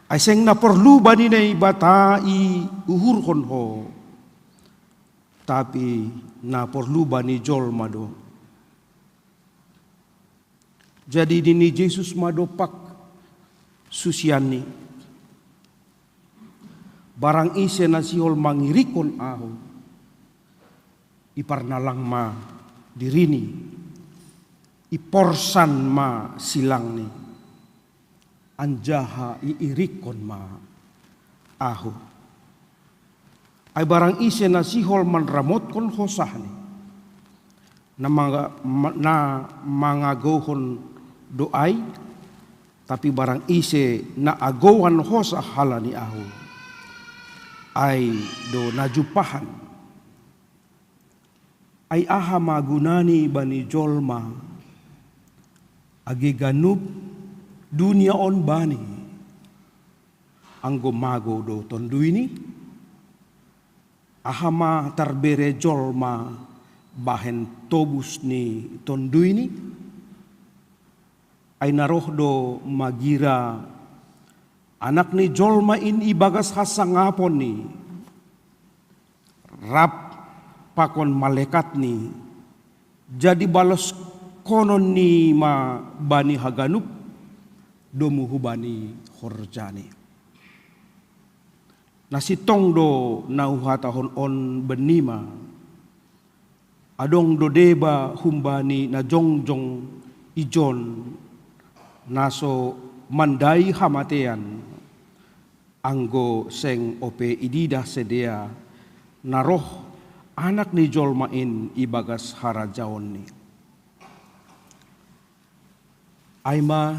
Ai seng na porlu bani Naibata i uhurhon ho, tapi na porlu bani jolma do. Jadi nini Jesus ma dompak susianni: Barang ise na sihol mangirikkon Ahu, iparnalang ma dirini, iporsan ma silangni, anjaha iirikkon ma Ahu. Ai barang ise na sihol manramotkon hosahni, na manga-, ma-, na mangagouhon do ai, tapi barang ise na agouan hosah halani Ahu, ai do na jumpahan. Ai aha ma gunani bani jolma, age ganup dunia on bani, anggo magou do tonduyni? Aha ma tarbere jolma bahen tobus ni tonduyni? Ai na roh do magira Anak ni jolma in ibagas hasangaponni, rap pakon malekatni, jadi baloskononni ma bani haganup domu hubani horjani. Na sintong do na huhatahon on bennima: Adong do deba humbani na jongjong ijon, na so mandai hamatean, anggo seng ope ididah sidea na roh Anak ni jolma in ibagas harajaonni. Ai ma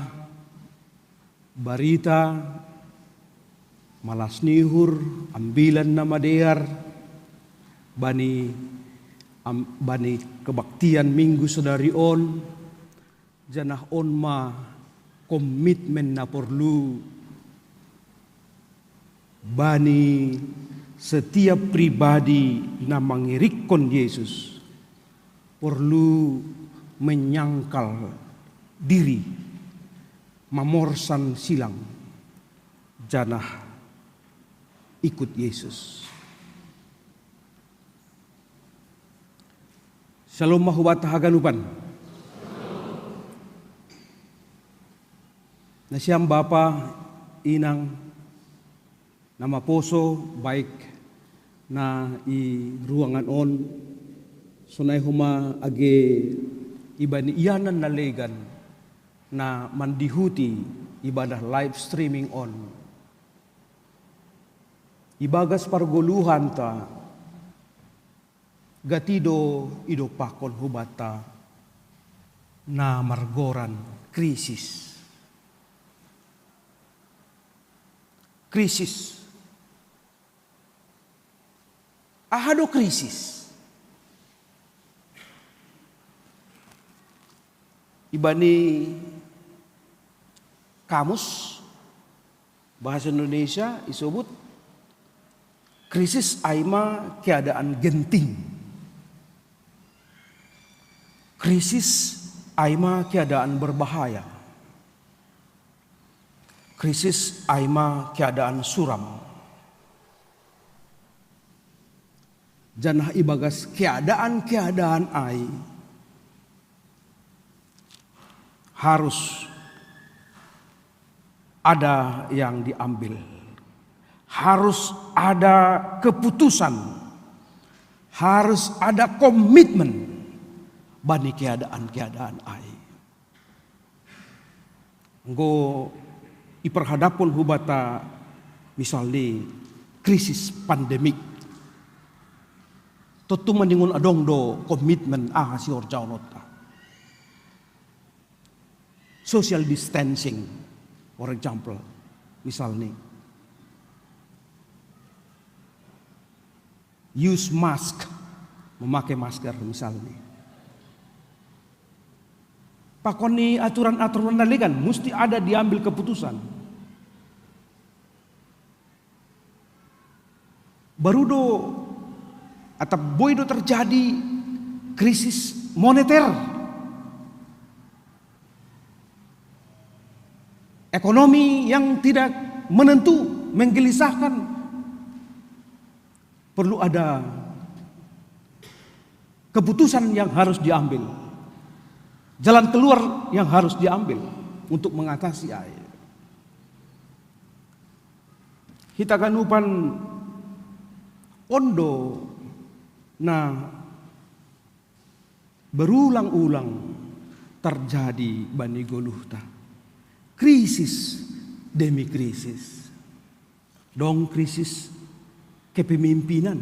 barita malas ni uhur, Ambilan Namadear, bani, am-, bani kebaktian Minggu sadari on, janah on ma komitmen na porlu bani setiap pribadi na mangirikkon Jesus, porlu menyangkal diri, mamorsan silang, janah ikut Jesus. Syalom ma hubanta haganupan. Nasiam bapa, inang, na maposo, baik na i ruangan on, sonai homa age ibani ianan na legan na mandihuti ibadah live streaming on. Ibagas pargoluhanta, gati do idompakkon hubanta na margoran krisis. Krisis. Aha do krisis? Ibani kamus bahasa Indonesia isobut, krisis ai ma keadaan genting. Krisis ai ma keadaan berbahaya. Krisis ai ma keadaan suram. Janah ibagas keadaan-keadaan ai harus ada yang diambil. Harus ada keputusan. Harus ada komitmen bani keadaan-keadaan ai. Enggo iperhadapkon hubata misalni krisis pandemik. Tontu maningon adong do komitmen aha sihorjahononta. Social distancing, for example, misalni. Use mask, memakai masker misalni. Pakon ni aturan-aturan na legan, musti ada diambil keputusan. Baru do atau boi do terjadi krisis moneter. Ekonomi yang tidak menentu, menggelisahkan. Perlu ada keputusan yang harus diambil. Jalan keluar yang harus diambil untuk mengatasi ai. Hita ganupan on do na berulang-ulang terjadi bani goluhta. Krisis demi krisis. Dong krisis kepemimpinan.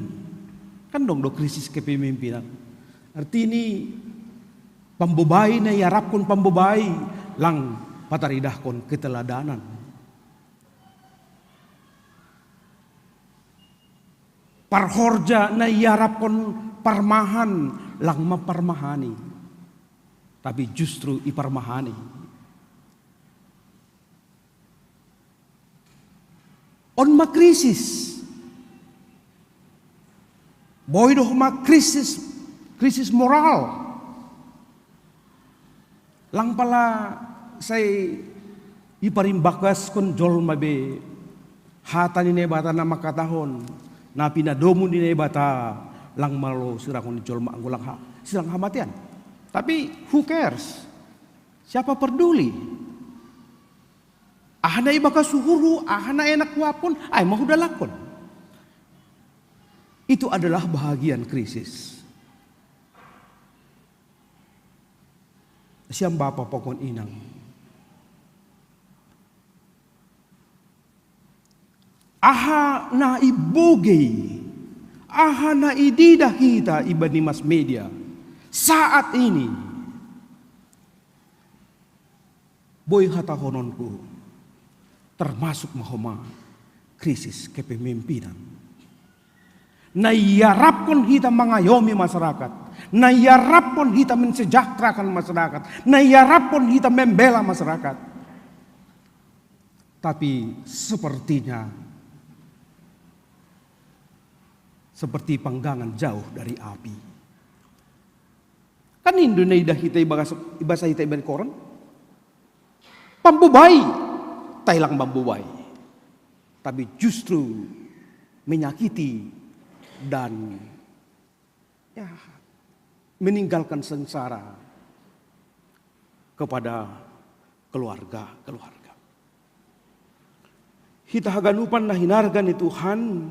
Kan dong do krisis kepemimpinan. Artini pambobai na iarapkon pambobai lang pataridahkon keteladanan. Parhorja na iarapkon parmahan lang mamparmahani, tapi justru iparmahani. On ma krisis. Boi do ma krisis, krisis moral. Lang pala sai iparimbagaskon jolma be hata ni Naibata na mangkatahon, na pinadomu ni Naibata lang malo sirangon ni jolma anggo lang ha, sirang hamatean. Tapi who cares? Siapa peduli? Aha na ibagas uhurhu, aha na enak huaphon, ai ma hudalankon. Itu adalah bahagian krisis. Siam bapa pakon inang. Aha na ibogei, aha na ididah hita ibani mass media saat ini. Boi hatahononku, termasuk ma homa krisis kepemimpinan. Na iarapkon hita mangayomi masyarakat, na iarapkon hita mensejahterakan masyarakat, na iarapkon hita membela masyarakat. Tapi sepertinya seperti panggangan jauh dari api. Kan indo na idah hita ibasa hita ibani koran. Pambobai, tailang pambobai. Tapi justru menyakiti dan ya, meninggalkan sengsara kepada keluarga-keluarga. Hita haganupan na hinarga ni Tuhan,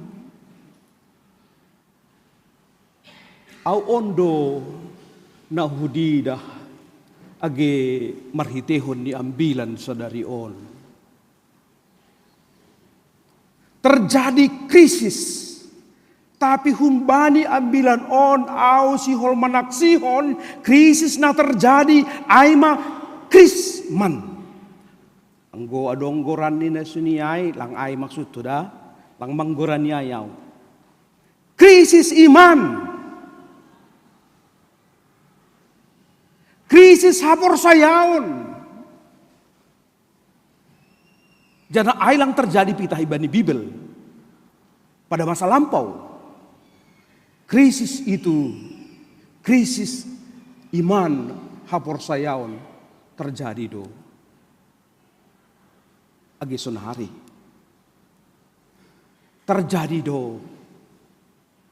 au on do na hudidah age marhiteihon ni ambilan sadari on. Terjadi krisis. Tapi humbani ambilan on au sihol manaksihon krisis na terjadi ai ma krisman. Anggo adong goran ni na suni ai, lang ai maksudhu da, lang manggorani ai au. Krisis iman. Krisis haporsayaon. Janah ai lang terjadi pitah ibani Bibel pada masa lampau. Krisis itu, krisis iman haporsayaon terjadi do age sonari. Terjadi do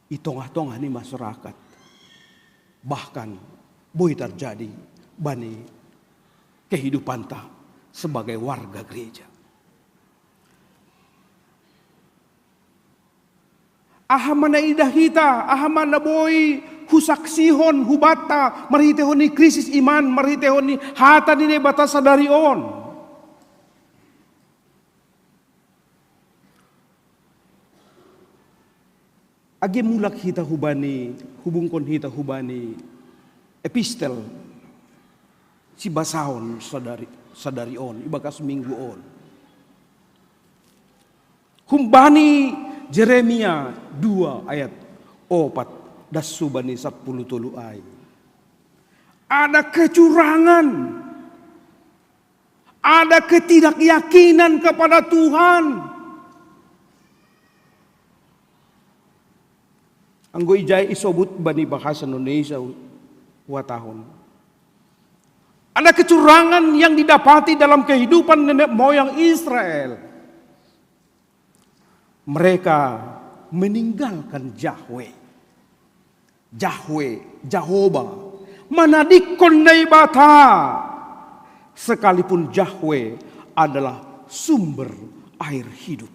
i tongah-tongah ni masyarakat. Bahkan boi tarjadi bani kehidupanta sebagai warga gereja. Aha ma na idah hita, aha ma na boi husaksihon hubanta marhitehon ni krisis iman, marhitehon ni hata ni Naibata sadari on. Age mulak hita hubani, hubungkon hita hubani epistel sibasaon sadari, sadari on, ibagas minggu on. Humbani Jeremia dua ayat opat das hubani sapuluh tolu ai. Ada kecurangan, ada ketidakyakinan kepada Tuhan. Anggo ijai isobut bani bahasa Indonesia, dua tahun. Ada kecurangan yang didapati dalam kehidupan nenek moyang Israel. Mereka meninggalkan Yahweh. Yahweh, Jehovah, manadikkon Naibata, sekalipun Yahweh adalah sumber air hidup.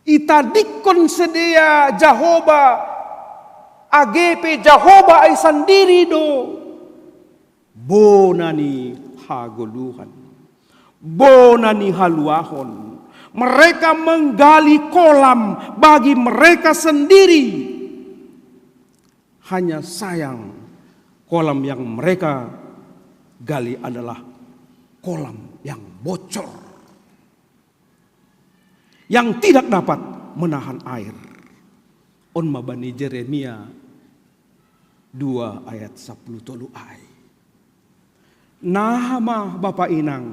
Itadikkon sidea Jehovah, age pe Jehovah ai sandiri do bona ni hagoluhan, bona ni haluahon. Mereka menggali kolam bagi mereka sendiri. Hanya sayang, kolam yang mereka gali adalah kolam yang bocor, yang tidak dapat menahan air. On ma bani Jeremia dua ayat sapuluh tolu ai. Naha ma bapa inang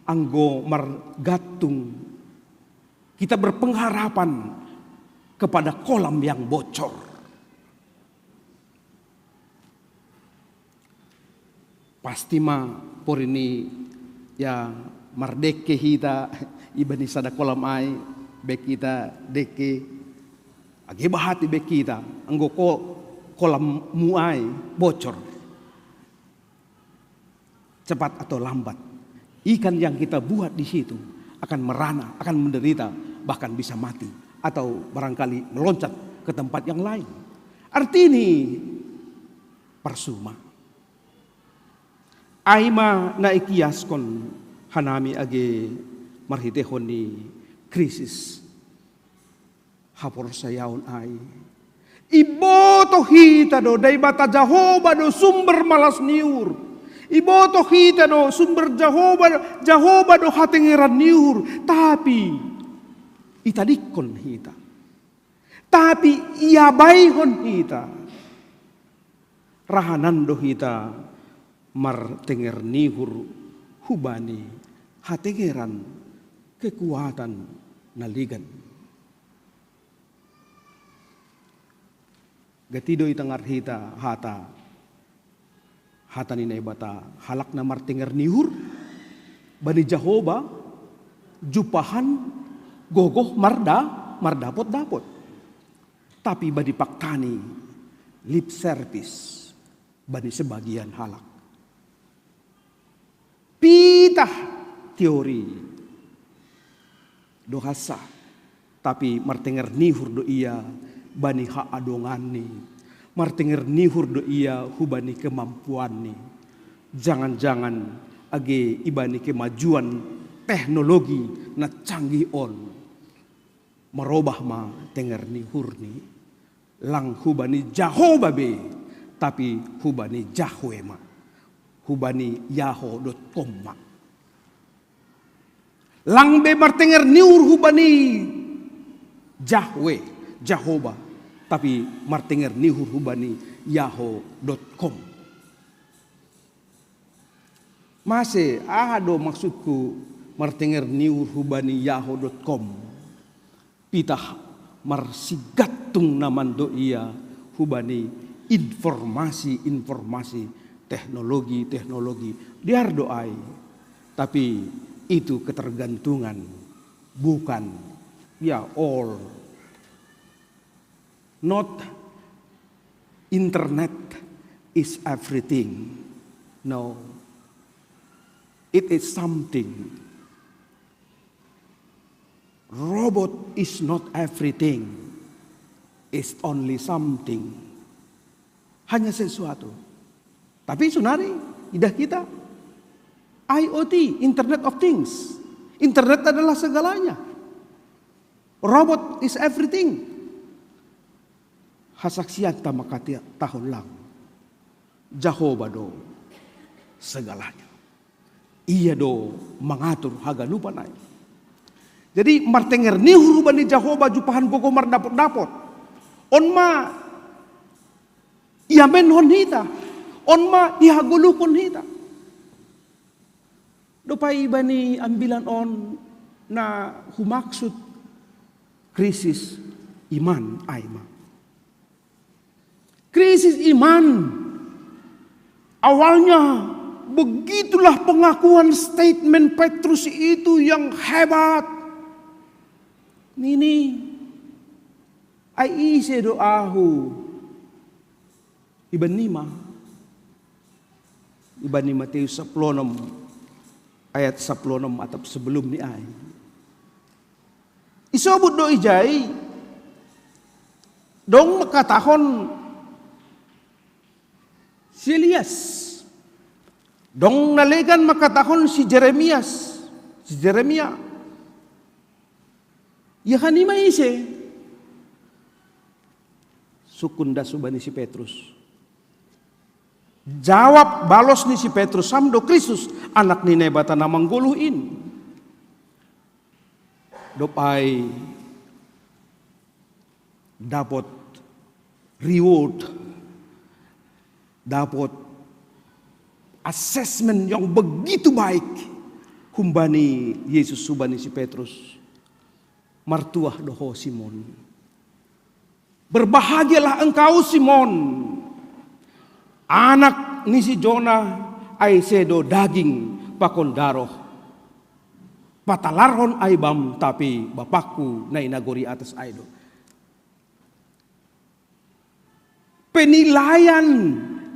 anggo margantung, kita berpengharapan kepada kolam yang bocor. Pasti ma porini ya mardengke hita ibani sada kolam ai, baik hita dengke age bahati baik hita anggo ko, kolam mu ai bocor. Cepat atau lambat, ikan yang kita buat di situ akan merana, akan menderita, bahkan bisa mati atau barangkali meloncat ke tempat yang lain. Arti ini parsuma. Ai ma na ikiaskon hanami age marhitehon ni krisis haporsayaon ai. Iboto hita do Naibata Jehovah do sumber malas ni uhur. Iboto hita do sumber Jehovah, Jehovah do hatengeran ni uhur. Tapi itadikkon hita. Tapi iabaihon hita. Rahanan do hita martenger ni uhur hubani hatengeran kekuatan na legan. Gati do ita ngar hita hata, hata ni Naibata, halak na martenger ni uhur bani Jehovah, jumpahan gogoh marda, mardapot-dapot. Tapi bani paktani lip service bani sebagian halak. Pitah teori do hansa, tapi martenger ni uhur do ia bani haadonganni, martenger ni uhur do ia hubani kemampuanni. Jangan-jangan age ibani kemajuan teknologi na canggih on marobah ma tenger ni uhurni, lang hubani Jehovah be, tapi hubani Yahweh ma, hubani yahoo dot com ma. Lang be martenger ni uhur hubani Yahweh, Jehovah, tapi martenger ni uhur hubani yahoo dot com. Mase, aha do maksudku martenger ni uhur hubani yahoo dot com? Pitah marsigantung na mandok ia hubani informasi-informasi teknologi-teknologi. Dear do ai, tapi itu ketergantungan, bukan ya all. Not internet is everything. No, it is something. Robot is not everything. It's only something. Hanya sesuatu. Tapi sunari, idah kita, I O T, Internet of Things. Internet adalah segalanya. Robot is everything. Hasaksian ta maka tahun lang. Jahoba do segalanya. Ia do mangatur haganupan ai. Jadi martenger ni hurubani Jahoba jupahan gogo mardapot-dapot. On ma ia menhon hita. On ma ia hagoluhkon hita. Dopai ibani ambilan on na humaksud krisis iman ai ma. Krisis iman. Awalnya begitulah pengakuan statement Petrus itu yang hebat. Nini, ai ise do ahu? Iban nima. Ibani Matius sapuluh onom ayat sapuluh onom atap sebelum ni ai. Isobut do ijai dong makatahon si Elias. Dong nalegan makatahon si Jeremias, si Jeremia. Ia hanima ise? Sukun das ubani si Petrus. Jawab balos ni si Petrus, "Ham do Kristus, Anak ni Naibata na manggoluh in." Dopai dapot reward, dapot assessment yang begitu baik humbani Yesus subani si Petrus. Martuah do ho Simon. Berbahagialah engkau Simon, anak ni si Jona, ai sedo daging pakon daroh patalarhon ai bam, tapi Bapakku na i nagori atas ai do. Penilaian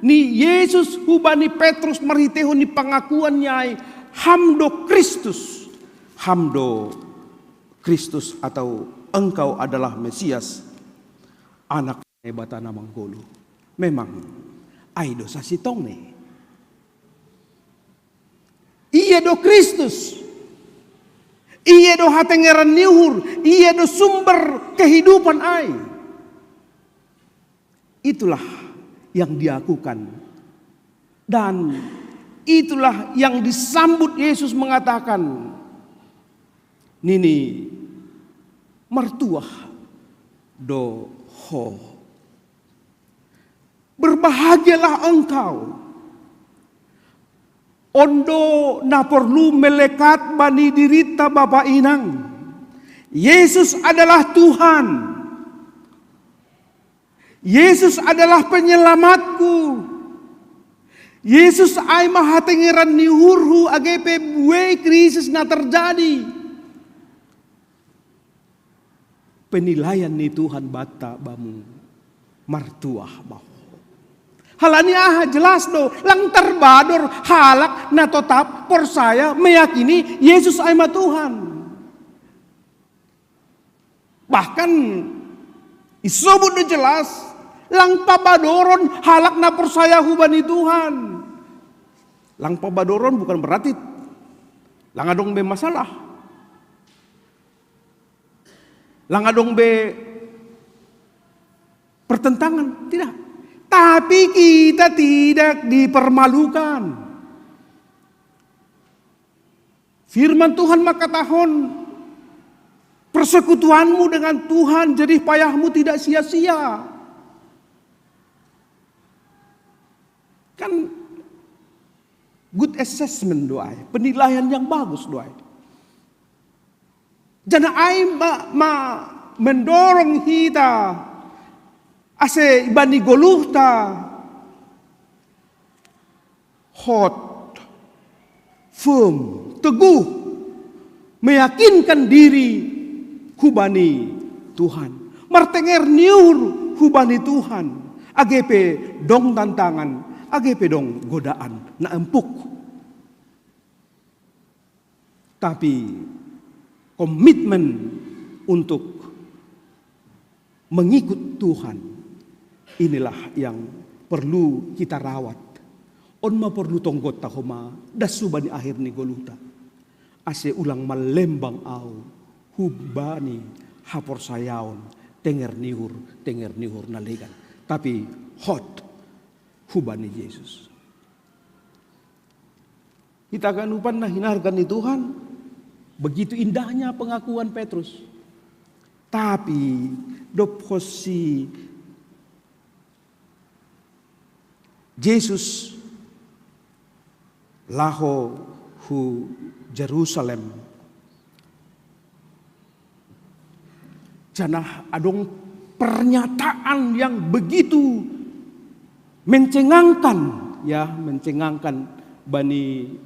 ni Yesus hubani Petrus marhitehon ni pangakuan ni ai, "Ham do Kristus, Ham do Kristus atau Engkau adalah Mesias, Anak Naibata na manggoluh." Memang ai do sasitong ni. Ia do Kristus. Ia do hatengeran ni uhur. Ia do sumber kehidupan ai. Itulah yang diakukan. Dan itulah yang disambut Yesus mengatakan, "Nini, martuah do ho." Berbahagialah engkau. On do na porlu melekat bani dirita bapa inang. Yesus adalah Tuhan. Yesus adalah penyelamatku. Yesus ai ma hatengeran ni uhurhu age pe buei krisis na terjadi. Penilaian ni Tuhan banta bamu, martuah ma ho. Halani aha? Jelas do, lang tarbador halak na totap porsaya meyakini Yesus ai ma Tuhan. Bahkan isobut do jelas, lang pabadoron halak na porsaya hubani Tuhan. Lang pabadoron bukan berarti lang adong be masalah. Lang adong be pertentangan, tidak. Tapi kita tidak dipermalukan. Firman Tuhan makatahon, persekutuanmu dengan Tuhan, jerih payahmu tidak sia-sia. Kan good assessment do ai, penilaian yang bagus do ai. Janah ai ma, ma mendorong hita ase ibani goluhta hot, firm, teguh, meyakinkan diri hubani Tuhan. Martenger ni uhur hubani Tuhan, age pe dong tantangan, age pe dong godaan na empuk. Tapi komitmen untuk mengikut Tuhan, inilah yang perlu kita rawat. On ma perlu tonggotta homa, das hubani akhir ni goluhta. Ase ulang mallembang au hubani haporsayaon, tenger ni uhur, tenger ni uhur na legan. Tapi hot hubani Jesus. Hita haganupan na hinarga ni Tuhan, begitu indahnya pengakuan Petrus. Tapi dob ho si Jesus laho hu Jerusalem, janah adong pernyataan yang begitu mencengangkan, ya, mencengangkan bani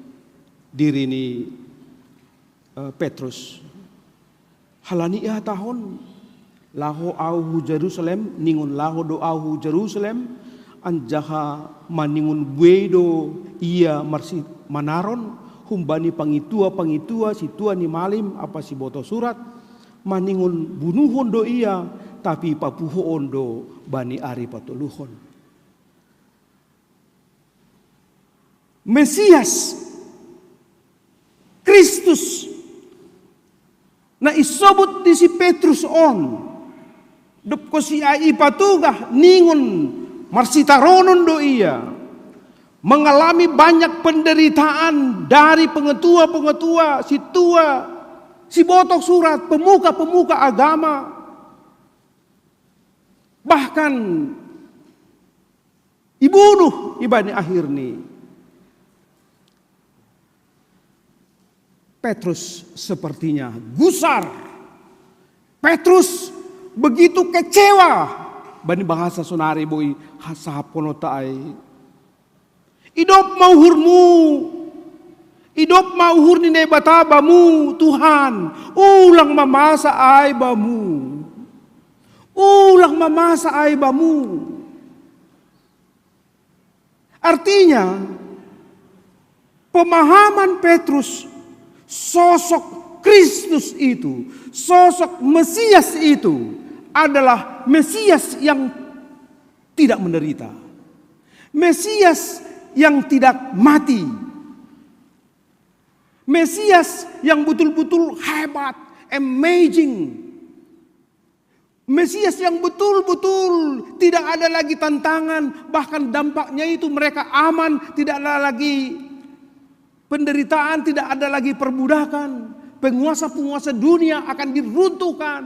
diri ni, eh, Petrus. Halani ihatahon, laho au hu Jerusalem, ningon laho do au hu Jerusalem, anjaha maningon buei do ia marsi-, manaron, humbani pangitua-pangitua, sintua ni malim ampa sibotoh surat, maningon bunuhon do ia, tapi papuhoon do bani ari patoluhon. Mesias, Kristus, na isobut ni si Petrus on, dob ho si ai ipatugah, ningon marsitaronon do ia, mengalami banyak penderitaan dari pengetua-pengetua, sintua, sibotoh surat, pemuka-pemuka agama. Bahkan ibunuh ibani akhir ni. Petrus sepertinya gusar. Petrus begitu kecewa. Bani bahasa sonari boi hasahapkononta ai. Idop ma uhurmu. Idop ma uhur ni Naibata bamu, Tuhan. Ulang ma masa ai bamu. Ulang ma masa ai bamu. Artinya, pemahaman Petrus, sosok Kristus itu, sosok Mesias itu adalah Mesias yang tidak menderita. Mesias yang tidak mati. Mesias yang betul-betul hebat, amazing. Mesias yang betul-betul tidak ada lagi tantangan, bahkan dampaknya itu mereka aman, tidak ada lagi penderitaan, tidak ada lagi perbudakan. Penguasa-penguasa dunia akan diruntuhkan.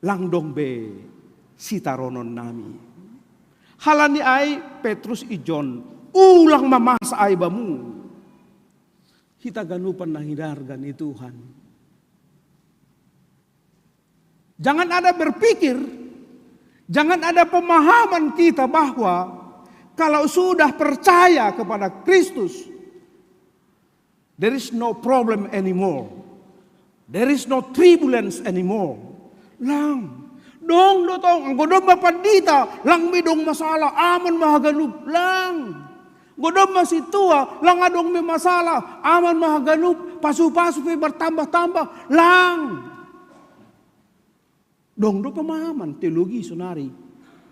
Lang dong be sitaronon nami. Halani ai Petrus ijon, ulang ma masa ai bamu. Hita haganupan na hinarga ni Tuhan. Jangan ada berpikir, jangan ada pemahaman kita bahwa kalau sudah percaya kepada Kristus, there is no problem anymore. There is no turbulence anymore. Lang. Dong do tong, anggo dong ma pandita, lang be dong masalah, aman ma haganup, lang. Anggo dong ma sintua, lang adong be masalah, aman ma haganup, pasu-pasu pe martambah-tambah, lang. Dong do pemahaman teologi sonari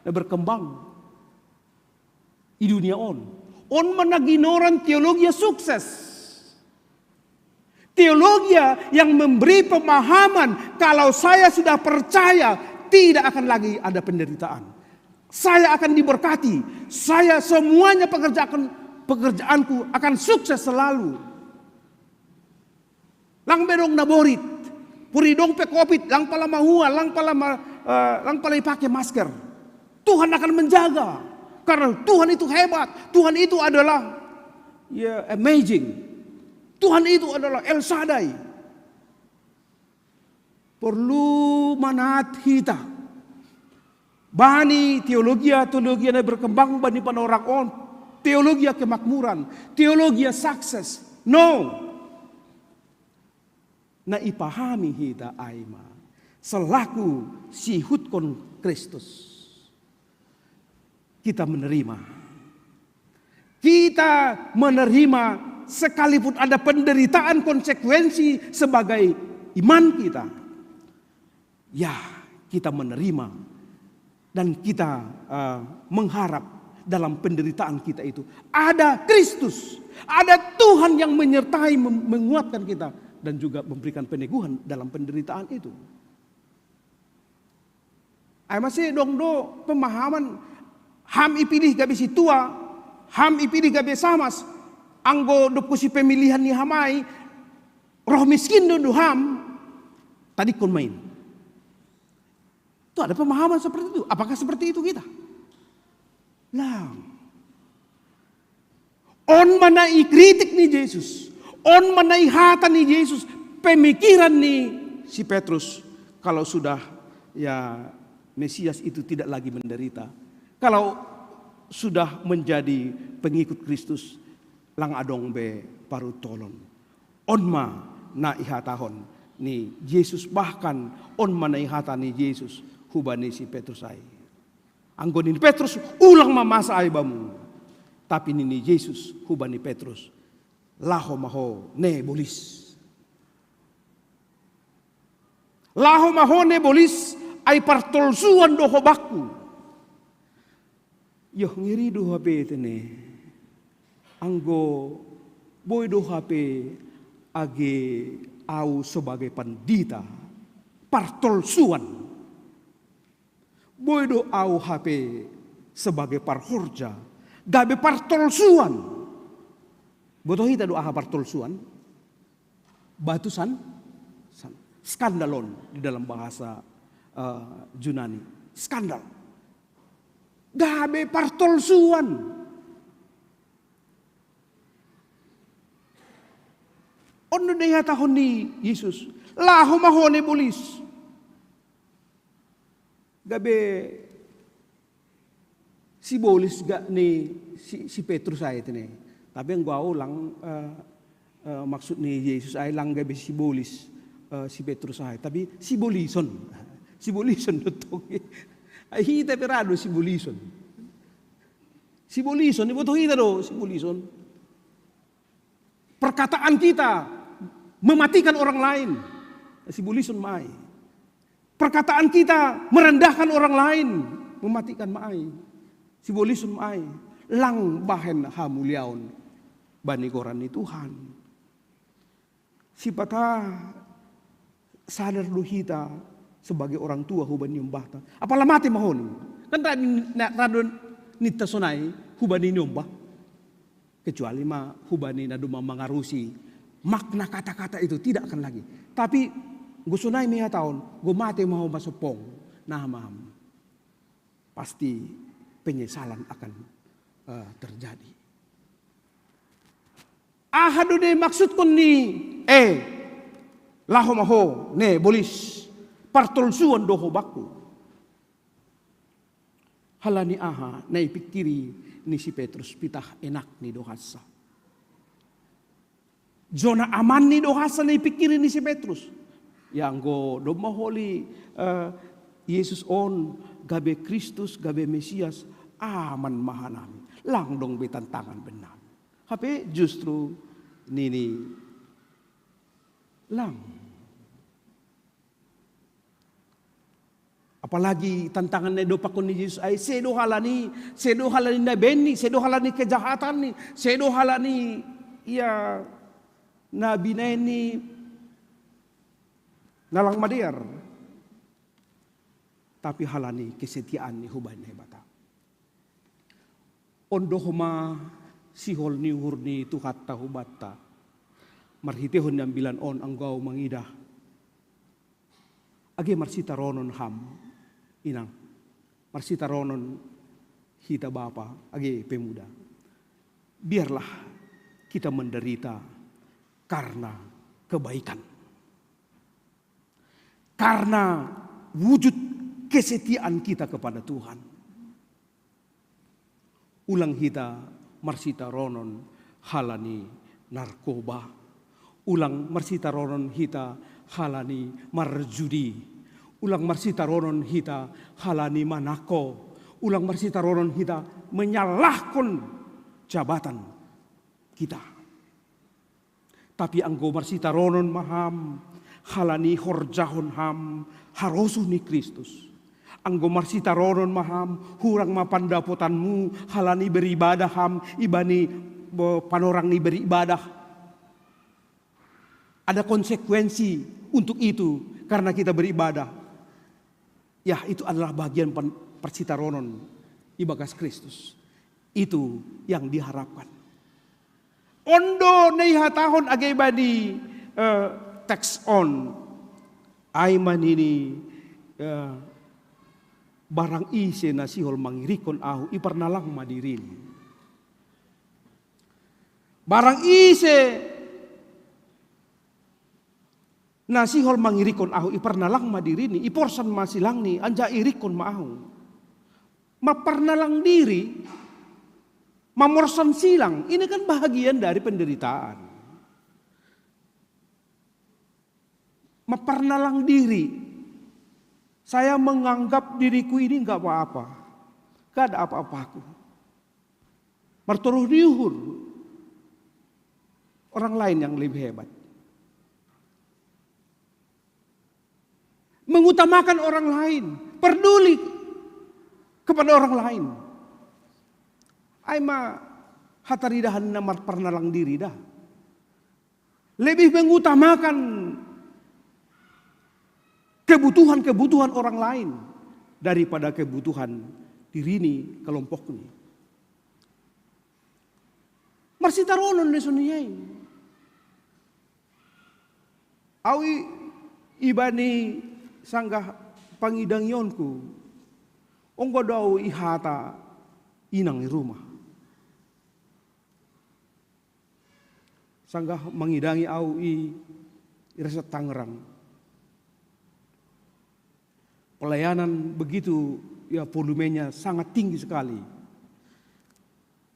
na berkembang di dunia on. On ma na ginoran teologia sukses. Teologia yang memberi pemahaman, kalau saya sudah percaya, tidak akan lagi ada penderitaan. Saya akan diberkati. Saya semuanya pekerjakan, pekerjaanku akan sukses selalu. Lang be dong na borit. Puri dong pe covid, lang pala mahua, lang pala ma-, eh, lang pala ipake masker. Tuhan akan menjaga. Karena Tuhan itu hebat. Tuhan itu adalah, ya, amazing. Tuhan itu adalah El Shaddai. Porlu manat hita bani teologia-teologia na berkembang bani panorang on. Teologia kemakmuran, teologia sukses. No. Na ipahami hita ai ma, Selaku sihutkon Kristus, kita menerima. Kita menerima sekalipun ada penderitaan konsekuensi sebagai iman kita. Ya, kita menerima dan kita uh, mengharap dalam penderitaan kita itu ada Kristus, ada Tuhan yang menyertai, menguatkan kita dan juga memberikan peneguhan dalam penderitaan itu. Ai masi dong do pemahaman, ham ipilih gabe si tua, ham ipilih gabe samas, anggo dob ku si pemilihan ni ham ai, roh miskin do do ham, tadikkon main. Itu ada pemahaman seperti itu. Apakah seperti itu kita? Lang. On mana i kritik ni Jesus. On mana i hata ni Jesus. Pemikiran ni si Petrus. Kalau sudah ya Mesias itu tidak lagi menderita. Kalau sudah menjadi pengikut Kristus, lang adong be parutolon. On ma na ihatahon ni Jesus, bahkan on ma na ihata ni Jesus hubani si Petrus ai. Anggo nini Petrus, ulang ma masa ai bamu. Tapi nini Jesus hubani Petrus, laho ma ho ne bolis. Laho ma ho ne bolis, ai partolsuan do ho bakku. Yoh, ngeri do hape tene. Anggo boi do hape age au sebagai pandita partolsuan. Boi do au hape sebagai parhorja gabe partolsuan. Botoh hita do aha partolsuan? Batu san, san. Skandalon di dalam bahasa uh, Junani. Skandal. Gabe partolsuan. On do dei hatahon ni Jesus, laho ma ho ne bolis. Gabe sibolis gak ni si, si Petrus ai tene. Tapi anggo au lang uh, uh, maksud ni Jesus ai lang gabe sibolis uh, si Petrus ai. Tapi sibolison. Sibolison do tong. Ai hita pe ra do sibolison. Sibolison, ibotoh hita do sibolison. Perkataan kita mematikan orang lain. Sibolison ma ai. Perkataan kita merendahkan orang lain, mematikan ma ai. Sibolison ma ai. Lang bahen hamuliaon bani goran ni Tuhan. Sipata sadar do hita sebagai orang tua hubani niombahta. Apala mate ma ho ni. Kan ra do ninta sonai hubani niombah. Kecuali ma hubani na doma mangarusi makna kata-kata itu, tidak akan lagi. Tapi go sonai ma ihatahon, go mate ma ho masompong, nah mam, pasti penyesalan akan uh, terjadi. Aha do ne maksudkon ni eh laho ma ho ne bolis, partolsuan do ho bakku. Halani aha na ipingkiri ni si Petrus? Pitah enak ni do hansa. Zona aman ni do hansa na ipingkiri ni si Petrus. Ya anggo domma holi uh, Yesus on gabe Kristus, gabe Mesias, aman ma hanami. Lang dong be tantangan bennami. Hape justru nini lang. Apalagi tantangan na idopakkon ni Jesus ai sedo halani, sedo halani na benni, sedo halani kejahatanni, sedo halani ia na binaenni na lang madear, tapi halani kesetiaanni hubani Naibata. Ondoh ma sihol ni uhur ni Tuhanta hubanta marhitehon ni ambilan on anggo au mangidah. Age marsitaronon ham inang, marsitaronon hita bapa age pemuda. Biarlah kita menderita karena kebaikan. Karena wujud kesetiaan kita kepada Tuhan. Ulang hita marsitaronon halani narkoba. Ulang marsitaronon hita halani marjudi. Ulang marsitaronon hita halani manako. Ulang marsitaronon hita menyalahkan jabatan kita. Tapi anggo marsitaronon ma ham halani horjahon ham harosuh ni Kristus. Anggo marsitaronon ma ham hurang ma pandapotanmu halani beribadah ham ibani panorang ni beribadah. Ada konsekuensi untuk itu karena kita beribadah. Ya, itu adalah bagian parsitaronon ibagas Kristus. Itu yang diharapkan. Ondo nei hatahon age bani uh, teks on. Ai manini uh, barang ise na sihol mangirikkon ahu iparnalang ma dirini. Barang ise na sihol mangirikkon ahu iparnalang ma dirini, iporsan ma silangni anjaha irikkon ma ahu. Maparnalang diri, mamorsan silang, ini kan bahagian dari penderitaan. Maparnalang diri, saya menganggap diriku ini nggak apa-apa, nggak ada apa-apaku. Martoruh ni uhur orang lain yang lebih hebat. Mengutamakan orang lain, peduli kepada orang lain. Ai ma hataridahan na marparnalang diri da. Lebih mengutamakan kebutuhan-kebutuhan orang lain daripada kebutuhan dirini, kelompokni. Marsitaronon do songon i. Au ibani sanggah pangidangionku, onggo do au ihata inang i rumah. Sanggah mangidangi au i Resort Tangerang. Pelayanan begitu, ya, volumenya sangat tinggi sekali.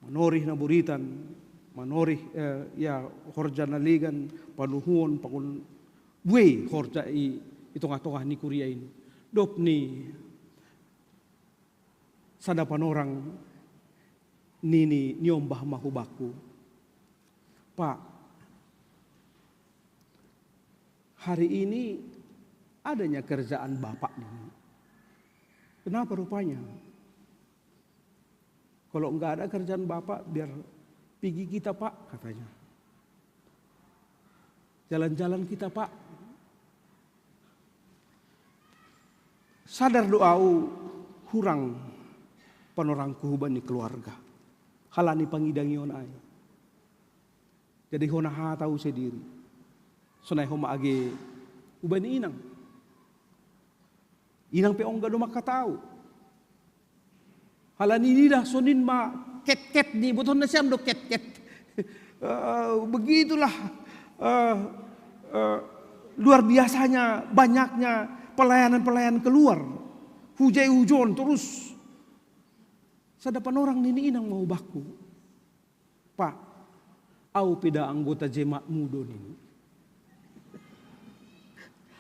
Manorih na buritan, manorih eh, ya horja na legan, panuhuon, pakon buei horja i, i tongah-tongah ni kuria ini. Dop ni sada panorang nini niombah ma hubakku. Pak, hari ini adanya kerjaan Bapak ini. Kenapa rupanya? Kalau nggak ada kerjaan Bapak, biar pigi kita, Pak, katanya. Jalan-jalan kita, Pak. Sadar do au hurang panorangku hubani keluarga. Halani pangidangion ai. Jadi hona hatau sendiri. Sonai homa age hubani inang. Inang pe ongga do mangkatau. Halani nidah sonin ma ketket ni, botohon nasiam do ketket. Uh, begitulah uh, uh, luar biasanya banyaknya pelayanan-pelayanan keluar. Hujai hujon terus. Sada panorang nini inang ma hubakku. Pak, au pe da anggota jemaatmu do nini.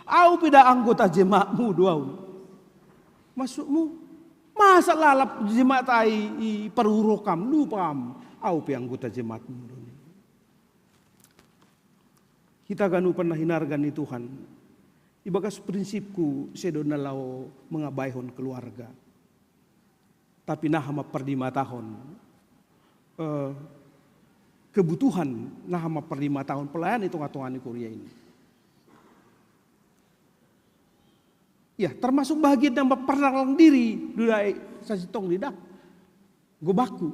Au pe da anggota jemaatmu do au. Maksudmu, masa lalap jemaat ai i parurokam, lupam. Au pe anggota jemaatmu do nini. Hita ganupan na hinarga ni Tuhan. Ibagas prinsipku sedo na laho mangabaihon keluarga. Tapi naha ma pardimatahon eh, kebutuhan, naha ma pardimatahon pelayanan i tongah-tongah ni kuria ini. Ya, termasuk bahagian yang memperdalam diri dudai sasitong lidah gobakku.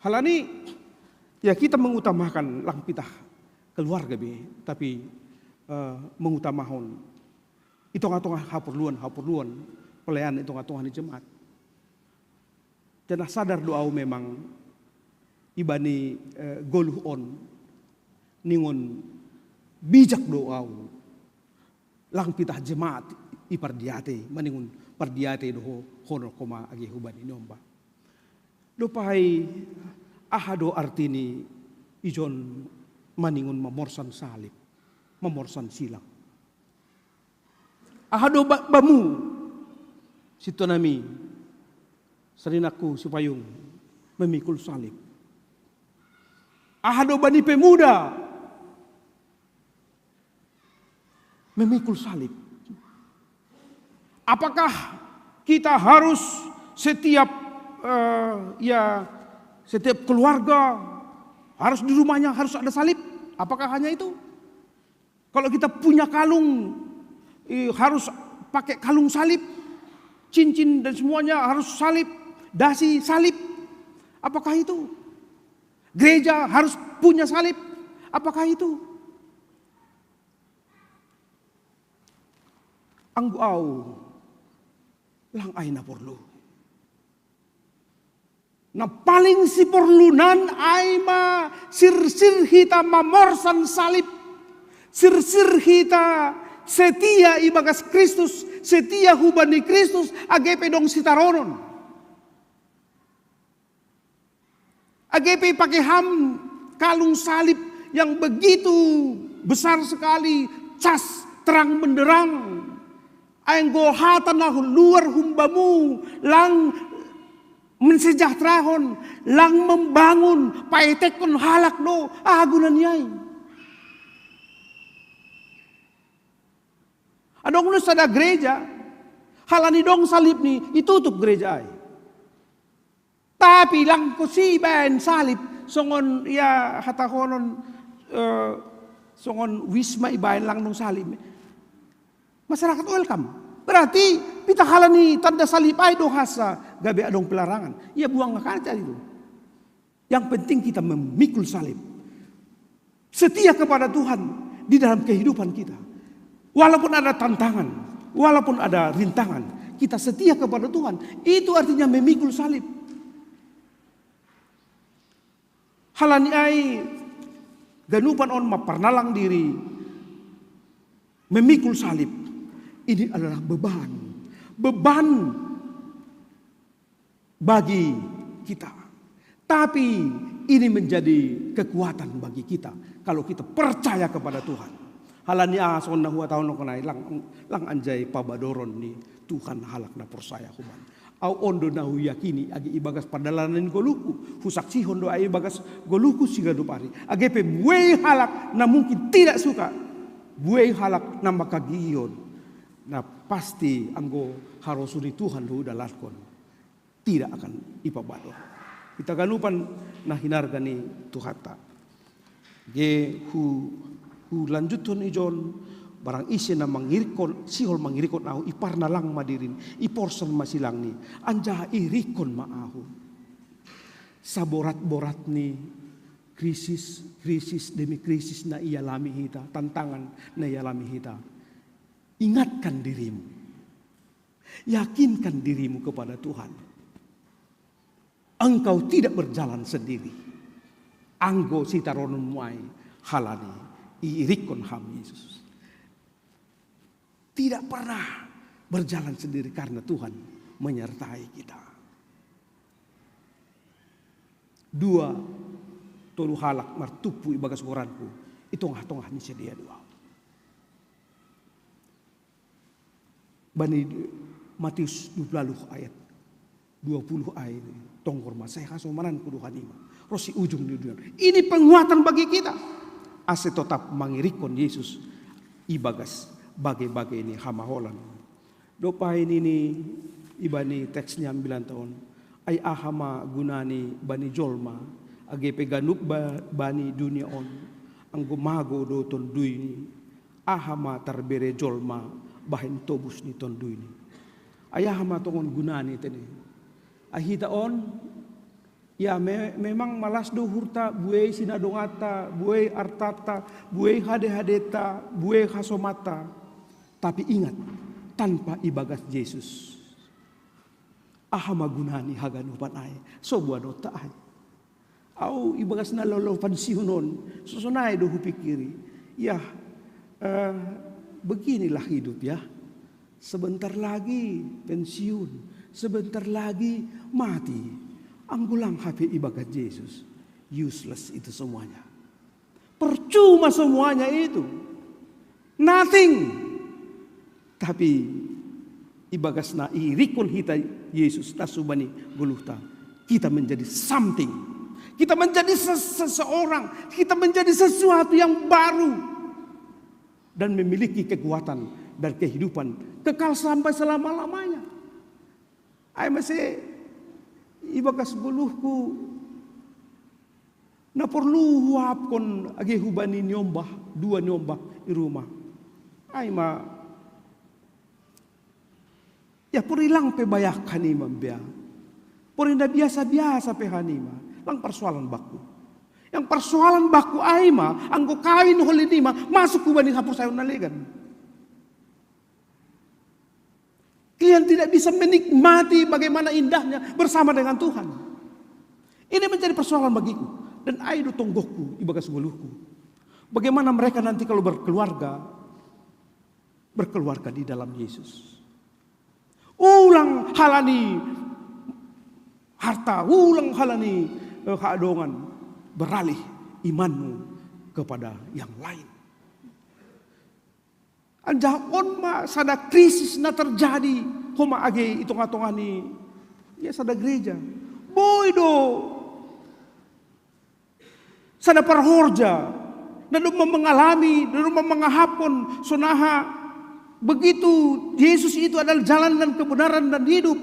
Halani ya kita mengutamakan lang pitah keluarga be, tapi uh, mengutamakan i tongah-tongah haporluan-haporluan pelayanan i tongah-tongah ni jemaat. Janah sadar do au memang ibani eh, goluh on ningon bijak do au lang pitah jemaat i pardiate maningon pardiate do ho honor koma age hubani nomba. Dopai aha do artini ijon maningon mamorsan salib, mamorsan silang. Aha do ba-, bamu, sintua nami, sarinangku sipayung, memikul salib? Aha do bani pemuda memikul salib? Apakah kita harus setiap, eh, ya, setiap keluarga harus di rumahnya harus ada salib? Apakah hanya itu? Kalau kita punya kalung, eh, harus pakai kalung salib, cincin dan semuanya harus salib, dasi salib. Apakah itu? Gereja harus punya salib. Apakah itu? Anggo au, lang ai na porlu. Na paling siporlunan ai ma sirsir hita mamorsan salib, sirsir hita setia ibagas Kristus, setia hubani Kristus, age pe dong sitaronon. Age pe pake ham kalung salib yang begitu besar sekali, cas terang benderang. Ai anggo hata na luar humbamu lang mensejahterahon, lang membangun, paetekkon halak do, aha guna ni ai? Adong do sada gereja, halani dong salib ni, itutup gereja ai. Tapi lang ko si ibaen salib, songon ia hatahonon, eh, songon wisma ibaen lang dong salib. Masyarakat welcome. Berarti pita halani tanda salib ai do hasa gabe adong pelarangan. Ia buang kaca itu. Yang penting kita memikul salib. Setia kepada Tuhan di dalam kehidupan kita. Walaupun ada tantangan, walaupun ada rintangan, kita setia kepada Tuhan. Itu artinya memikul salib. Halani ai ganupan on ma parnalang diri, memikul salib. Ini adalah beban. Beban bagi kita. Tapi ini menjadi kekuatan bagi kita kalau kita percaya kepada Tuhan. Halani aha songon na huhatahon nai lang, lang anjai pabadoron ni Tuhan halak na porsaya human. Au on do na huyakini age ibagas pardalanan ni goluhku, husaksihon do ai ibagas goluhku siganup ari. Age pe buei halak na mungkin tidak suka, buei halak na mangkagihon, na pasti anggo harosuh ni Tuhan do hudalankon, tidak akan ipabador. Hita ganupan na hinarga ni Tuhanta. Ge hu, hulanjuthon ijon, barang ise na mangirikkon, sihol mangirikkon ahu, iparnalang ma dirini, iporsan ma silangni, anjaha irikkon ma ahu. Saborat-borat ni krisis, krisis demi krisis na ialami hita, tantangan na ialami hita, ingatkan dirimu. Yakinkan dirimu kepada Tuhan. Engkau tidak berjalan sendiri. Anggo sitarononmu ai halani iirikkon ham Yesus. Tidak pernah berjalan sendiri karena Tuhan menyertai kita. Dua, tolu halak martumpu ibagas goranku, i tongah-tongah ni sidea dua. Bani Matius dua puluh ayat dua puluh ai, tonggor ma sai hasomananku do hanima ro si ujung ni dunia. Ini penguatan bagi kita ase totap mangirikkon Yesus ibagas bage-bage ni hamaholan. Dob ai nini ibani teks ni ambilanta on, ai aha ma gunani bani jolma age pe ganup ba-, bani dunia on, anggo mago do tonduyni? Aha ma tarbere jolma bahen tobus ni tonduyni? Ai aha ma tongon gunani tene? Ai hita on, ya me-, memang malas do uhurta, buei sinadonganta, buei artanta, buei hadehadenta, buei hasomanta. Tapi ingat, tanpa ibagas Jesus, aha ma gunani haganupan ai? So buanonta ai. Au ibagas na laho-laho pansiun on, sosonai do hupikiri. Ya, eh, beginilah hidup ya. Sebentar lagi pensiun, sebentar lagi mati. Anggo lang hape ibagas Jesus, useless itu semuanya. Percuma semuanya itu. Nothing. Tapi ibagasna irikon hita Yesus, das hubani goluhta, kita menjadi something. Kita menjadi ses- seseorang, kita menjadi sesuatu yang baru dan memiliki kekuatan dan kehidupan kekal sampai selama-lamanya. Ai mase ibagas goluhku na porlu huapkon age hubani niombah, dua niombah i ruma. Ai ma, ya pori lang pe bayak hanima mbia. Pori na biasa-biasa pe hanima. Lang persoalan bakku. Yang persoalan bakku ai ma, anggo kawin holinima, masuk hubani haporsayaon na legan. Kalian tidak bisa menikmati bagaimana indahnya bersama dengan Tuhan. Ini menjadi persoalan bagiku. Dan ai do tonggokku ibagas goluhku. Bagaimana mereka nanti kalau berkeluarga, berkeluarga di dalam Yesus. Ulang halani harta, ulang halani eh, haadongan, beralih imanmu kepada yang lain. Anjaha on ma sada krisis na terjadi homa age i tonga-tonga ni ya sada gereja. Boi do sada parhorja na domma mengalami, na domma mangahapkon sonaha begitu Yesus itu adalah jalan dan kebenaran dan hidup.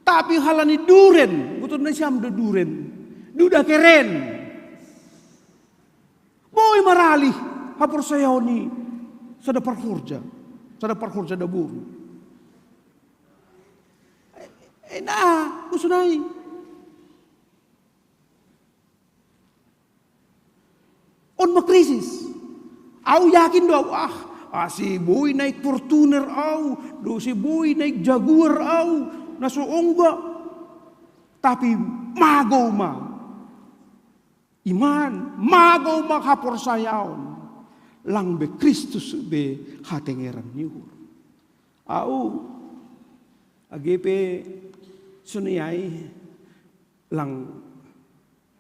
Tapi halani duren, butur na siam do duren. Duda keren. Boi maralih haporsayaon i sada parhorja, sada parhorja daboru. Ena usunai. On ma krisis. Au yakin do au ah, asi boi naik Fortuner au, do si boi naik Jaguar au, na so ongga. Tapi mago ma iman, mago ma haporsayaon, lang be Kristus be hatengeran ni uhur. Au age pe soniai lang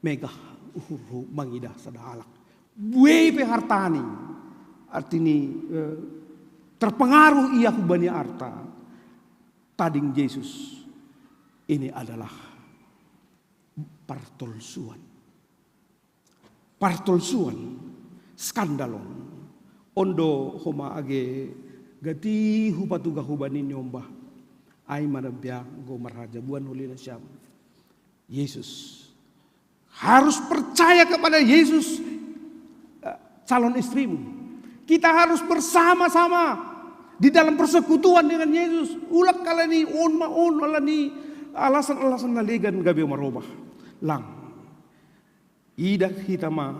megah uhurhu mangidah sada halak. Buei pe hartani, artini eh, terpengaruh ia hubani arta. Tading Yesus ini adalah partolsuan. Partolsuan, skandalon. Ondo homa age gati hupatuga hubani niombah. Ai mana biang go marhajabuan holi nasiam. Yesus. Harus percaya kepada Yesus eh, calon istrimu. Kita harus bersama-sama di dalam persekutuan dengan Yesus. Ulak kalani on ma on alani alasan-alasan na legan gabe marobah. Lang. Idah hita ma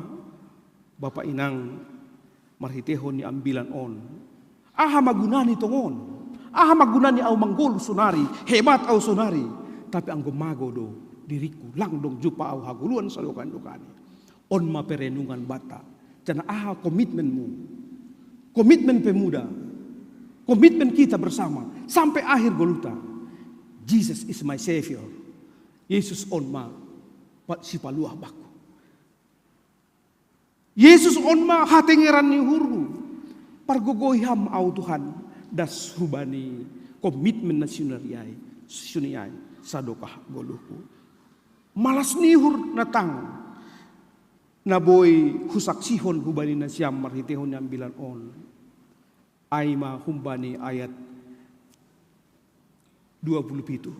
Bapa inang marhitehon ni ambilan on. Aha magunani tongon? Aha magunani au manggolu sonari, hebat au sonari, tapi anggo mago do diriku, lang dong jupa au hagoluan sadokan-dokani. On ma perenungan bata. Jana aha komitmenmu? Komitmen pemuda. Komitmen kita bersama sampai akhir goluta. Jesus is my savior. Yesus on ma sipaluah bakku. Yesus on ma hatengeran ni uhurhu. Pargogoi ham au Tuhan, das hubani komitmen na siunariai, siuniai sadokah goluhku. Malas ni uhur na tang na boi husaksihon hubani nasiam marhitehon ni ambilan on. Ai ma humbani ayat dua puluh pitu.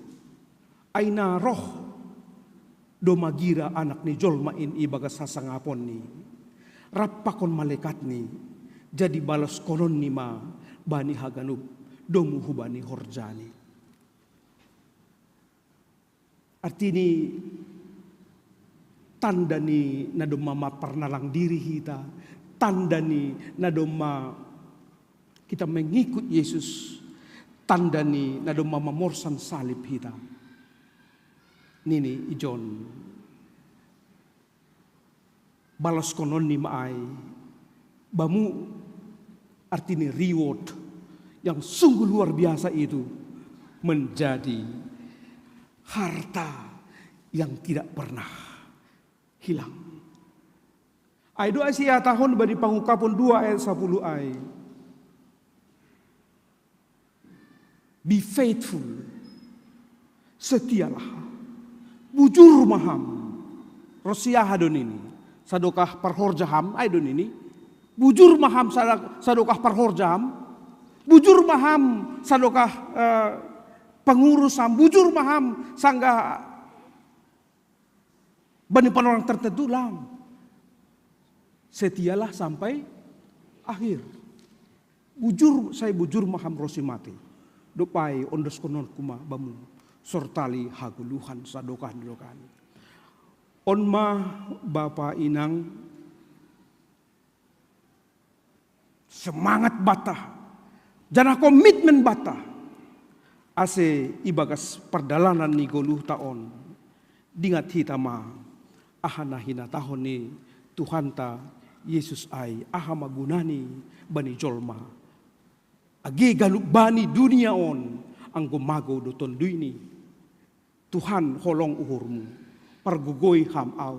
Ai na roh do magira Anak ni jolma in ibagas hasangaponni, rap pakon malaekatni, jadi baloskononni ma bani haganup domu hubani horjani. Artini tanda ni na domma maparnalang diri hita, tanda ni na domma kita mengikut Yesus, tanda ni na domma mamorsan salib hita. Nini i John, baloskononni ma ai bamu, artini reward yang sungguh luar biasa itu menjadi harta yang tidak pernah hilang. Ai do asi atahon bani Pangungkapon dua ayat sapuluh ai. Be faithful. Setialah. Bujur ma ham. Ro si aha do nini? Sadokah parhorja ham, ai do nini. Bujur ma ham sada-, sadokah parhorja ham. Bujur ma ham sadokah, eh, pangurus ham. Bujur ma ham sanggah bani panorang tertentu, lang. Setialah sampai akhir. Bujur, sai bujur ma ham ro si mate. Dob ai ondoskon ma bamu sortali hagoluhan sadokah ni dokah ni. On ma, bapa inang, semangat banta, janah komitmen banta, ase ibagas pardalanan ni goluhta on, dingat hita ma aha na hinatahon ni Tuhanta Jesus ai, aha ma gunani bani jolma, age ganup bani dunia on, anggo magou do tonduyni. Tuhan, holong uhurmu, pargogoi ham au,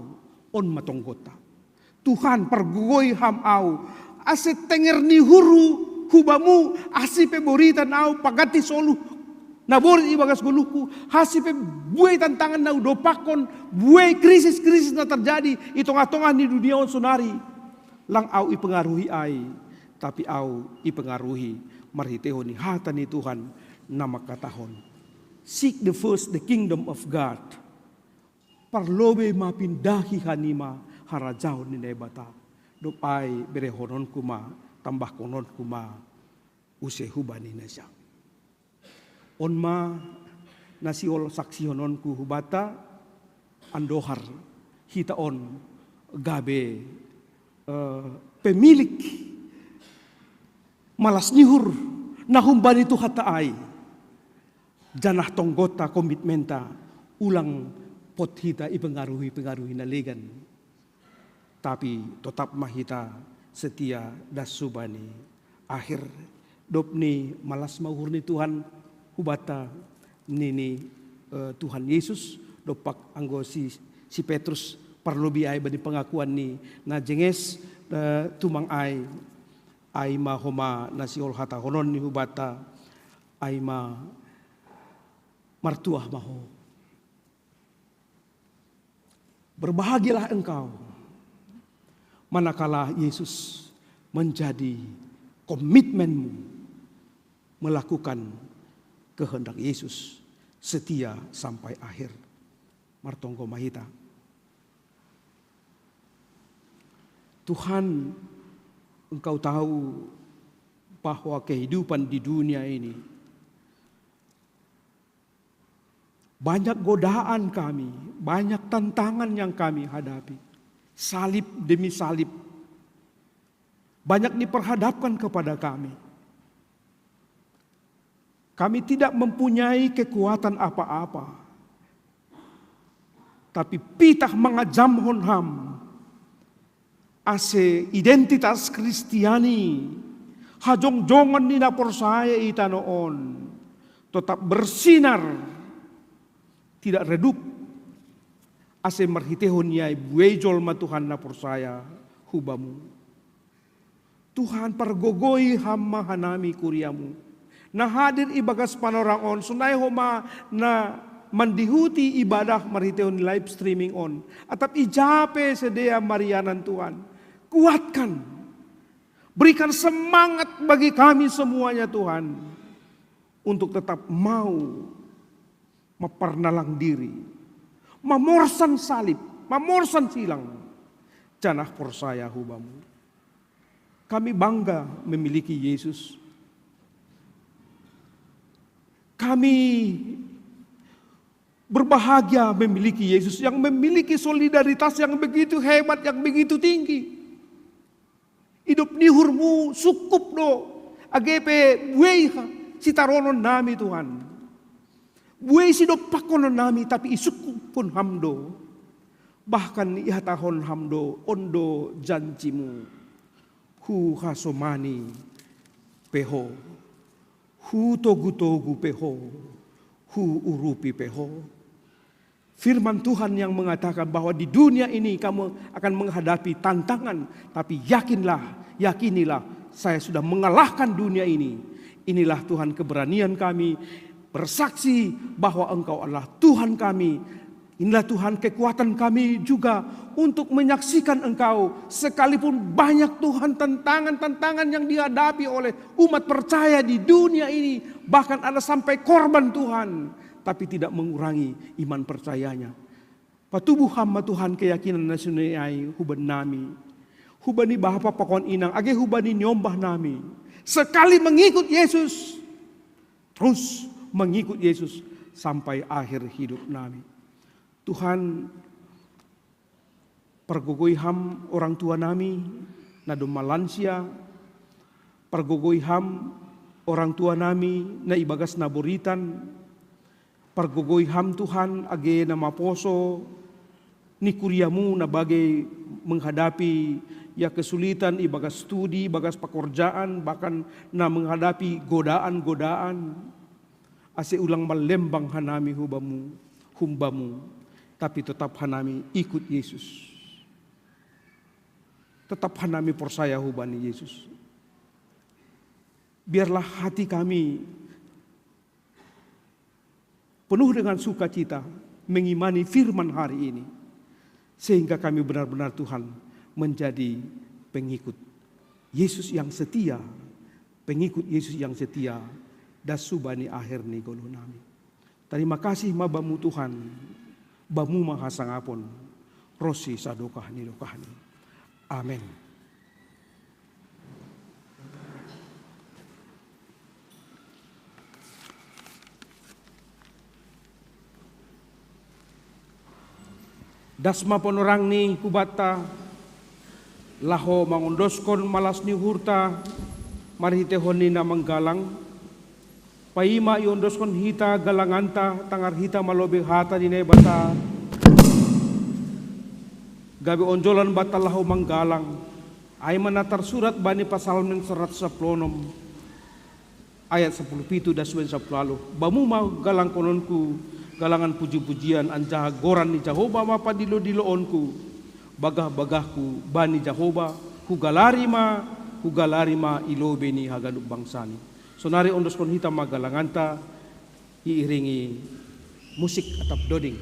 on ma tonggonta. Tuhan, pargogoi ham au, ase tenger ni uhurhu hu bamu, ase pe boritan au pangganti soluh na borit ibagas goluhku, ase pe buei tantangan na hudompakkon, buei krisis-krisis na terjadi i tongah-tongah ni dunia on sonari. Lang au ipengaruhi ai, tapi au ipengaruhi marhiteihon ni hata ni Tuhan na mangkatahon, "Seek the first the kingdom of God." Parlobei ma pindahi hanima harajaon ni Naibata. Dob ai berehononku ma, tambahkononku ma use hubani nasiam. On ma na siol saksihononku hubanta, andohar hita on gabe, eh, pemilik malas ni uhur na humbani Tuhanta ai. Janah tonggonta, komitmenta, ulang pot hita ipengaruhi-pengaruhi na legan. Tapi totap ma hita setia das hubani akhir. Dob ni malas ma uhur ni Tuhan hubanta, nini, eh, Tuhan Jesus dompak anggo si, si Petrus, parlobei ai bani pangakuan ni na jenges, eh, tumang ai. Ai ma homa na siol hatahonon ni hubanta, ai ma, martuah ma ho. Berbahagialah engkau manakala Yesus menjadi komitmenmu melakukan kehendak Yesus, setia sampai akhir. Martonggo ma hita. Tuhan, Engkau tahu bahwa kehidupan di dunia ini banyak godaan kami, banyak tantangan yang kami hadapi. Salib demi salib. Banyak diperhadapkan kepada kami. Kami tidak mempunyai kekuatan apa-apa. Tapi pitah mangajamhon Ham, ase identitas Kristiani, hajongjongan ni na porsaya i tanoh on, totap bersinar, tidak redup, ase marhiteihon ni ai buei jolma Tuhan na porsaya hu Bamu. Tuhan, pargogoi Ham ma hanami kuria-Mu na hadir ibagas panorang on, sonai homa na mandihuti ibadah marhiteihon live streaming on, atap ija pe sidea marianan, Tuhan. Kuatkan, berikan semangat bagi kami semuanya, Tuhan, untuk tetap mau mamparnalang diri, mamorsan salib, mamorsan silang, janah porsaya hu Bamu. Kami bangga memiliki Yesus. Kami berbahagia memiliki Yesus yang memiliki solidaritas yang begitu hebat, yang begitu tinggi. Idop ni uhur-Mu sungkup do, age pe buei ha-, sitaronon nami, Tuhan. Buei sidompakkonon nami, tapi isungkuphon Ham do. Bahkan ihatahon Ham do, on do janji-Mu. Huhasomani pe ho, hutogutogu pe ho, huurupi pe ho. Firman Tuhan yang mengatakan bahwa di dunia ini kamu akan menghadapi tantangan, tapi yakinlah, yakinilah, saya sudah mengalahkan dunia ini. Inilah Tuhan keberanian kami bersaksi bahwa Engkau adalah Tuhan kami. Inilah Tuhan kekuatan kami juga untuk menyaksikan Engkau, sekalipun banyak, Tuhan, tantangan-tantangan yang dihadapi oleh umat percaya di dunia ini, bahkan ada sampai korban, Tuhan, tapi tidak mengurangi iman percayanya. Patubuh hamba, Tuhan, keyakinan na sunayai huban nami. Hubani bapa pakon inang, age hubani nyombah nami. Sekali mengikut Yesus, terus mengikut Yesus sampai akhir hidup nami. Tuhan, pergogoi ham orang tua nami na domma lansia, pergogoi ham orang tua nami na ibagas na boritan, pergogoi ham, Tuhan, age na maposo ni kuriamu na bage menghadapi ya kesulitan ibagas studi, ibagas pekerjaan, bahkan na menghadapi godaan-godaan. Ase ulang malembang hanami hubamu, humbamu, tapi tetap hanami ikut Yesus. Tetap hanami percaya hubani Yesus. Biarlah hati kami penuh dengan sukacita mengimani firman hari ini, sehingga kami benar-benar, Tuhan, menjadi pengikut Yesus yang setia, pengikut Yesus yang setia, das subani akhir ni goluh nami. Terima kasih ma Bamu, Tuhan, Bamu ma hasangapon ronsi sadokah ni dokahni. Amen. Das ma panorangni hubanta, laho mangondoskon malas ni uhurta marhiteihon ni na manggalang. Paima iondoskon hita galanganta, tangar hita malobi hata ni Naibata, gabe onjolan banta laho manggalang. Ai ma na tarsurat bani Pasalmen saratus sampulu onom, ayat sampulu pitu, das subani sampulu ualuh: Bamu ma galangkononku, galangan puji-pujian, anjaha goran ni Jahowa ma padilo-diloonku. Bagah-bagahku bani Jahowa, hugalari ma, hugalari ma i lobei ni haganup bangsani. Sonari ondoskon hita ma galanganta, iiringi musik atap doding.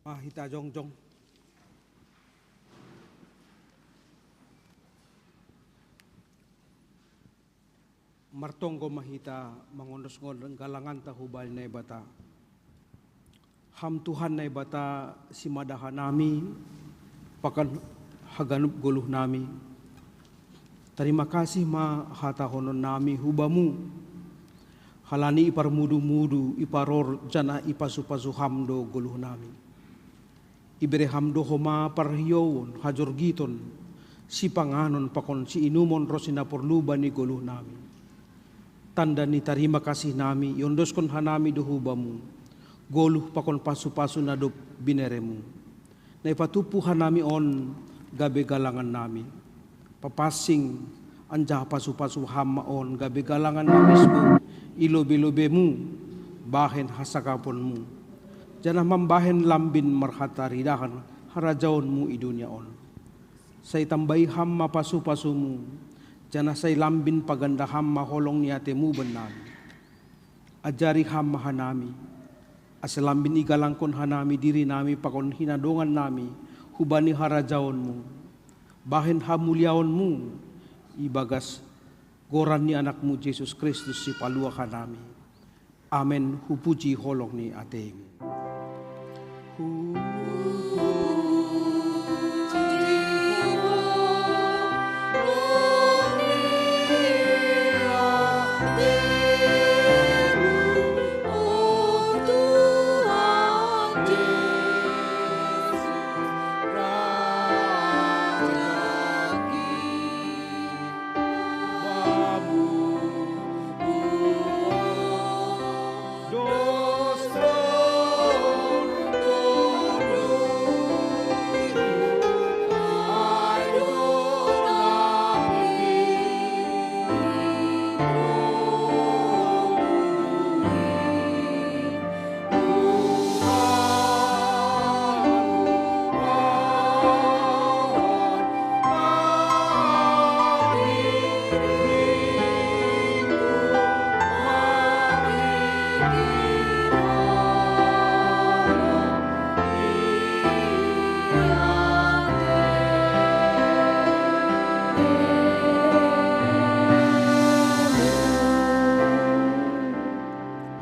Mari hita jongjong. Martonggo ma hita mangondus-ondus galanganta hubani Naibata. Ham Tuhan Naibata, simada hanami pakon haganup goluhnami. Tarima kasih ma hatahononnami hu Bamu, halani iparmudu-mudu, iparor janah ipasu-pasu Ham do goluhnami. Ibere Ham do homa parhiouon, hajorgiton, sipanganon pakon siinumon ronsi na porlu bani goluhnami. Tanda ni tarima kasihnami iondoskon hanami do hu Bamu goluh pakon pasu-pasu na dob binereMu. Na ipatumpu hanami on gabe galangannami. Papansing anjaha pasu-pasu Ham ma on gabe galangan na misbou i lobei-lobeiMu, bahen hasangapon-Mu, janah mambahen lambin marhataridahan harajaon-Mu i dunia on. Sai tambai Ham ma pasu-pasu-Mu, janah sai lambin paganda Ham ma holong ni ateMu bannami. Ajari Ham ma hanami, ase lambin igalangkon hanami dirinami pakon hinadongannami hubani harajaon-Mu, bahen hamuliaon-Mu, ibagas goran ni Anak-Mu Jesus Kristus Sipaluah hanami. Amen. Hupuji holong ni ateMu.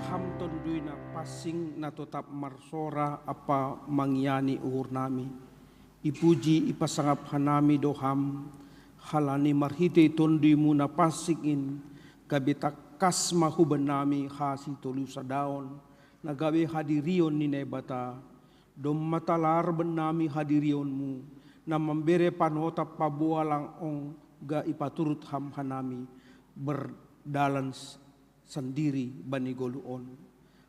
Ham Tonduy Na Pansing na totap marsora ampa mangiani uhurnami. Ipuji ipasangap hanami do Ham, halani marhitei Tonduy-Mu na pansing in, gabe tangkas ma hubannami hasitolusadaon, na gabe hadirion ni Naibata, domma talar bannami hadirion-Mu, na mambere panotap paboa lang ongga ipaturut Ham hanami, berdalan s-, sandiri bani goluh on.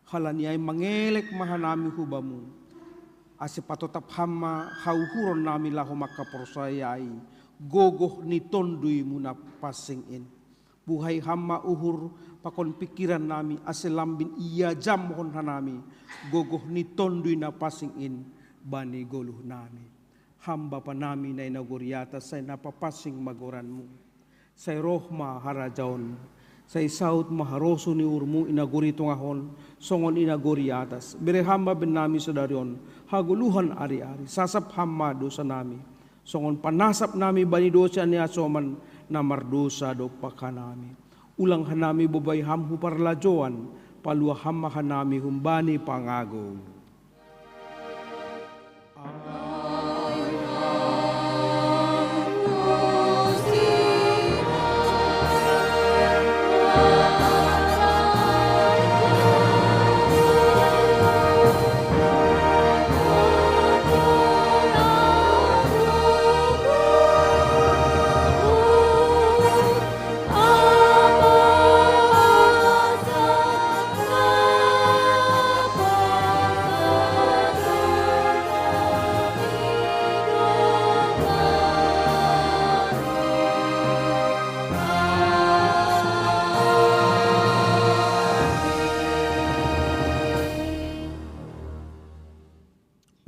Halani ai mangelek ma hanami hu Bamu, ase patotap Ham ma hauhuronnami laho mangkaporsayai gogoh ni Tonduy-Mu na pansing in. Buhai Ham ma uhur pakon pingkirannami, ase lambin iajamhon hanami gogoh ni Tonduy Na Pansing in bani goluhnami. Ham Bapanami na i nagori atas, sai na papansing ma goran-Mu. Sai roh ma harajaon-Mu. Sai saud ma harosuh ni uhur-Mu i nagori tongah on, songon i nagori atas. Bere Ham ma bennami sadari on hagoluhan ari-ari. Sasap Ham ma dousanami, songon panasapnami bani dousa ni hasoman na mardousa dompak hanami. Ulang hanami bobai Ham hu parlajouan, paluah Ham ma hanami humbani pangagou.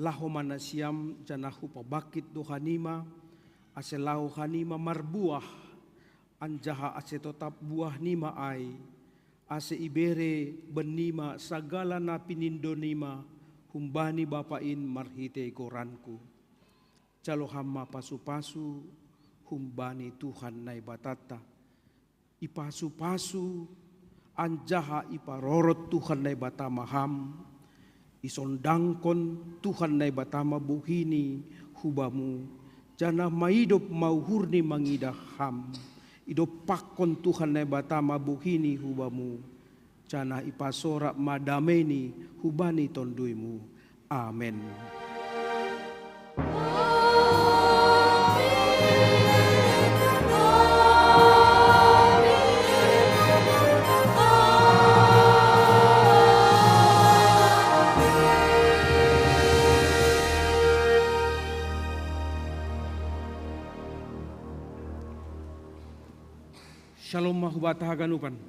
Laho ma nasiam, janah hupabangkit do hanima, ase laho hanima marbuah, anjaha ase totap buahnima ai, ase ibere bannima sagala na pinindonima Humbani Bapa in marhitei goranku. Jalo ham ma pasu-pasu humbani Tuhan Naibatanta. Ipasu-pasu anjaha iparorot Tuhan Naibata ma ham. Isondangkon Tuhan Naibata ma bohini hubamu, janah maidop ma uhurni mangidah ham. Idompakkon Tuhan Naibata ma bohini hubamu, janah ipasorak ma dameini hubani tonduymu. Amen. Shalom ma hubata haganupan.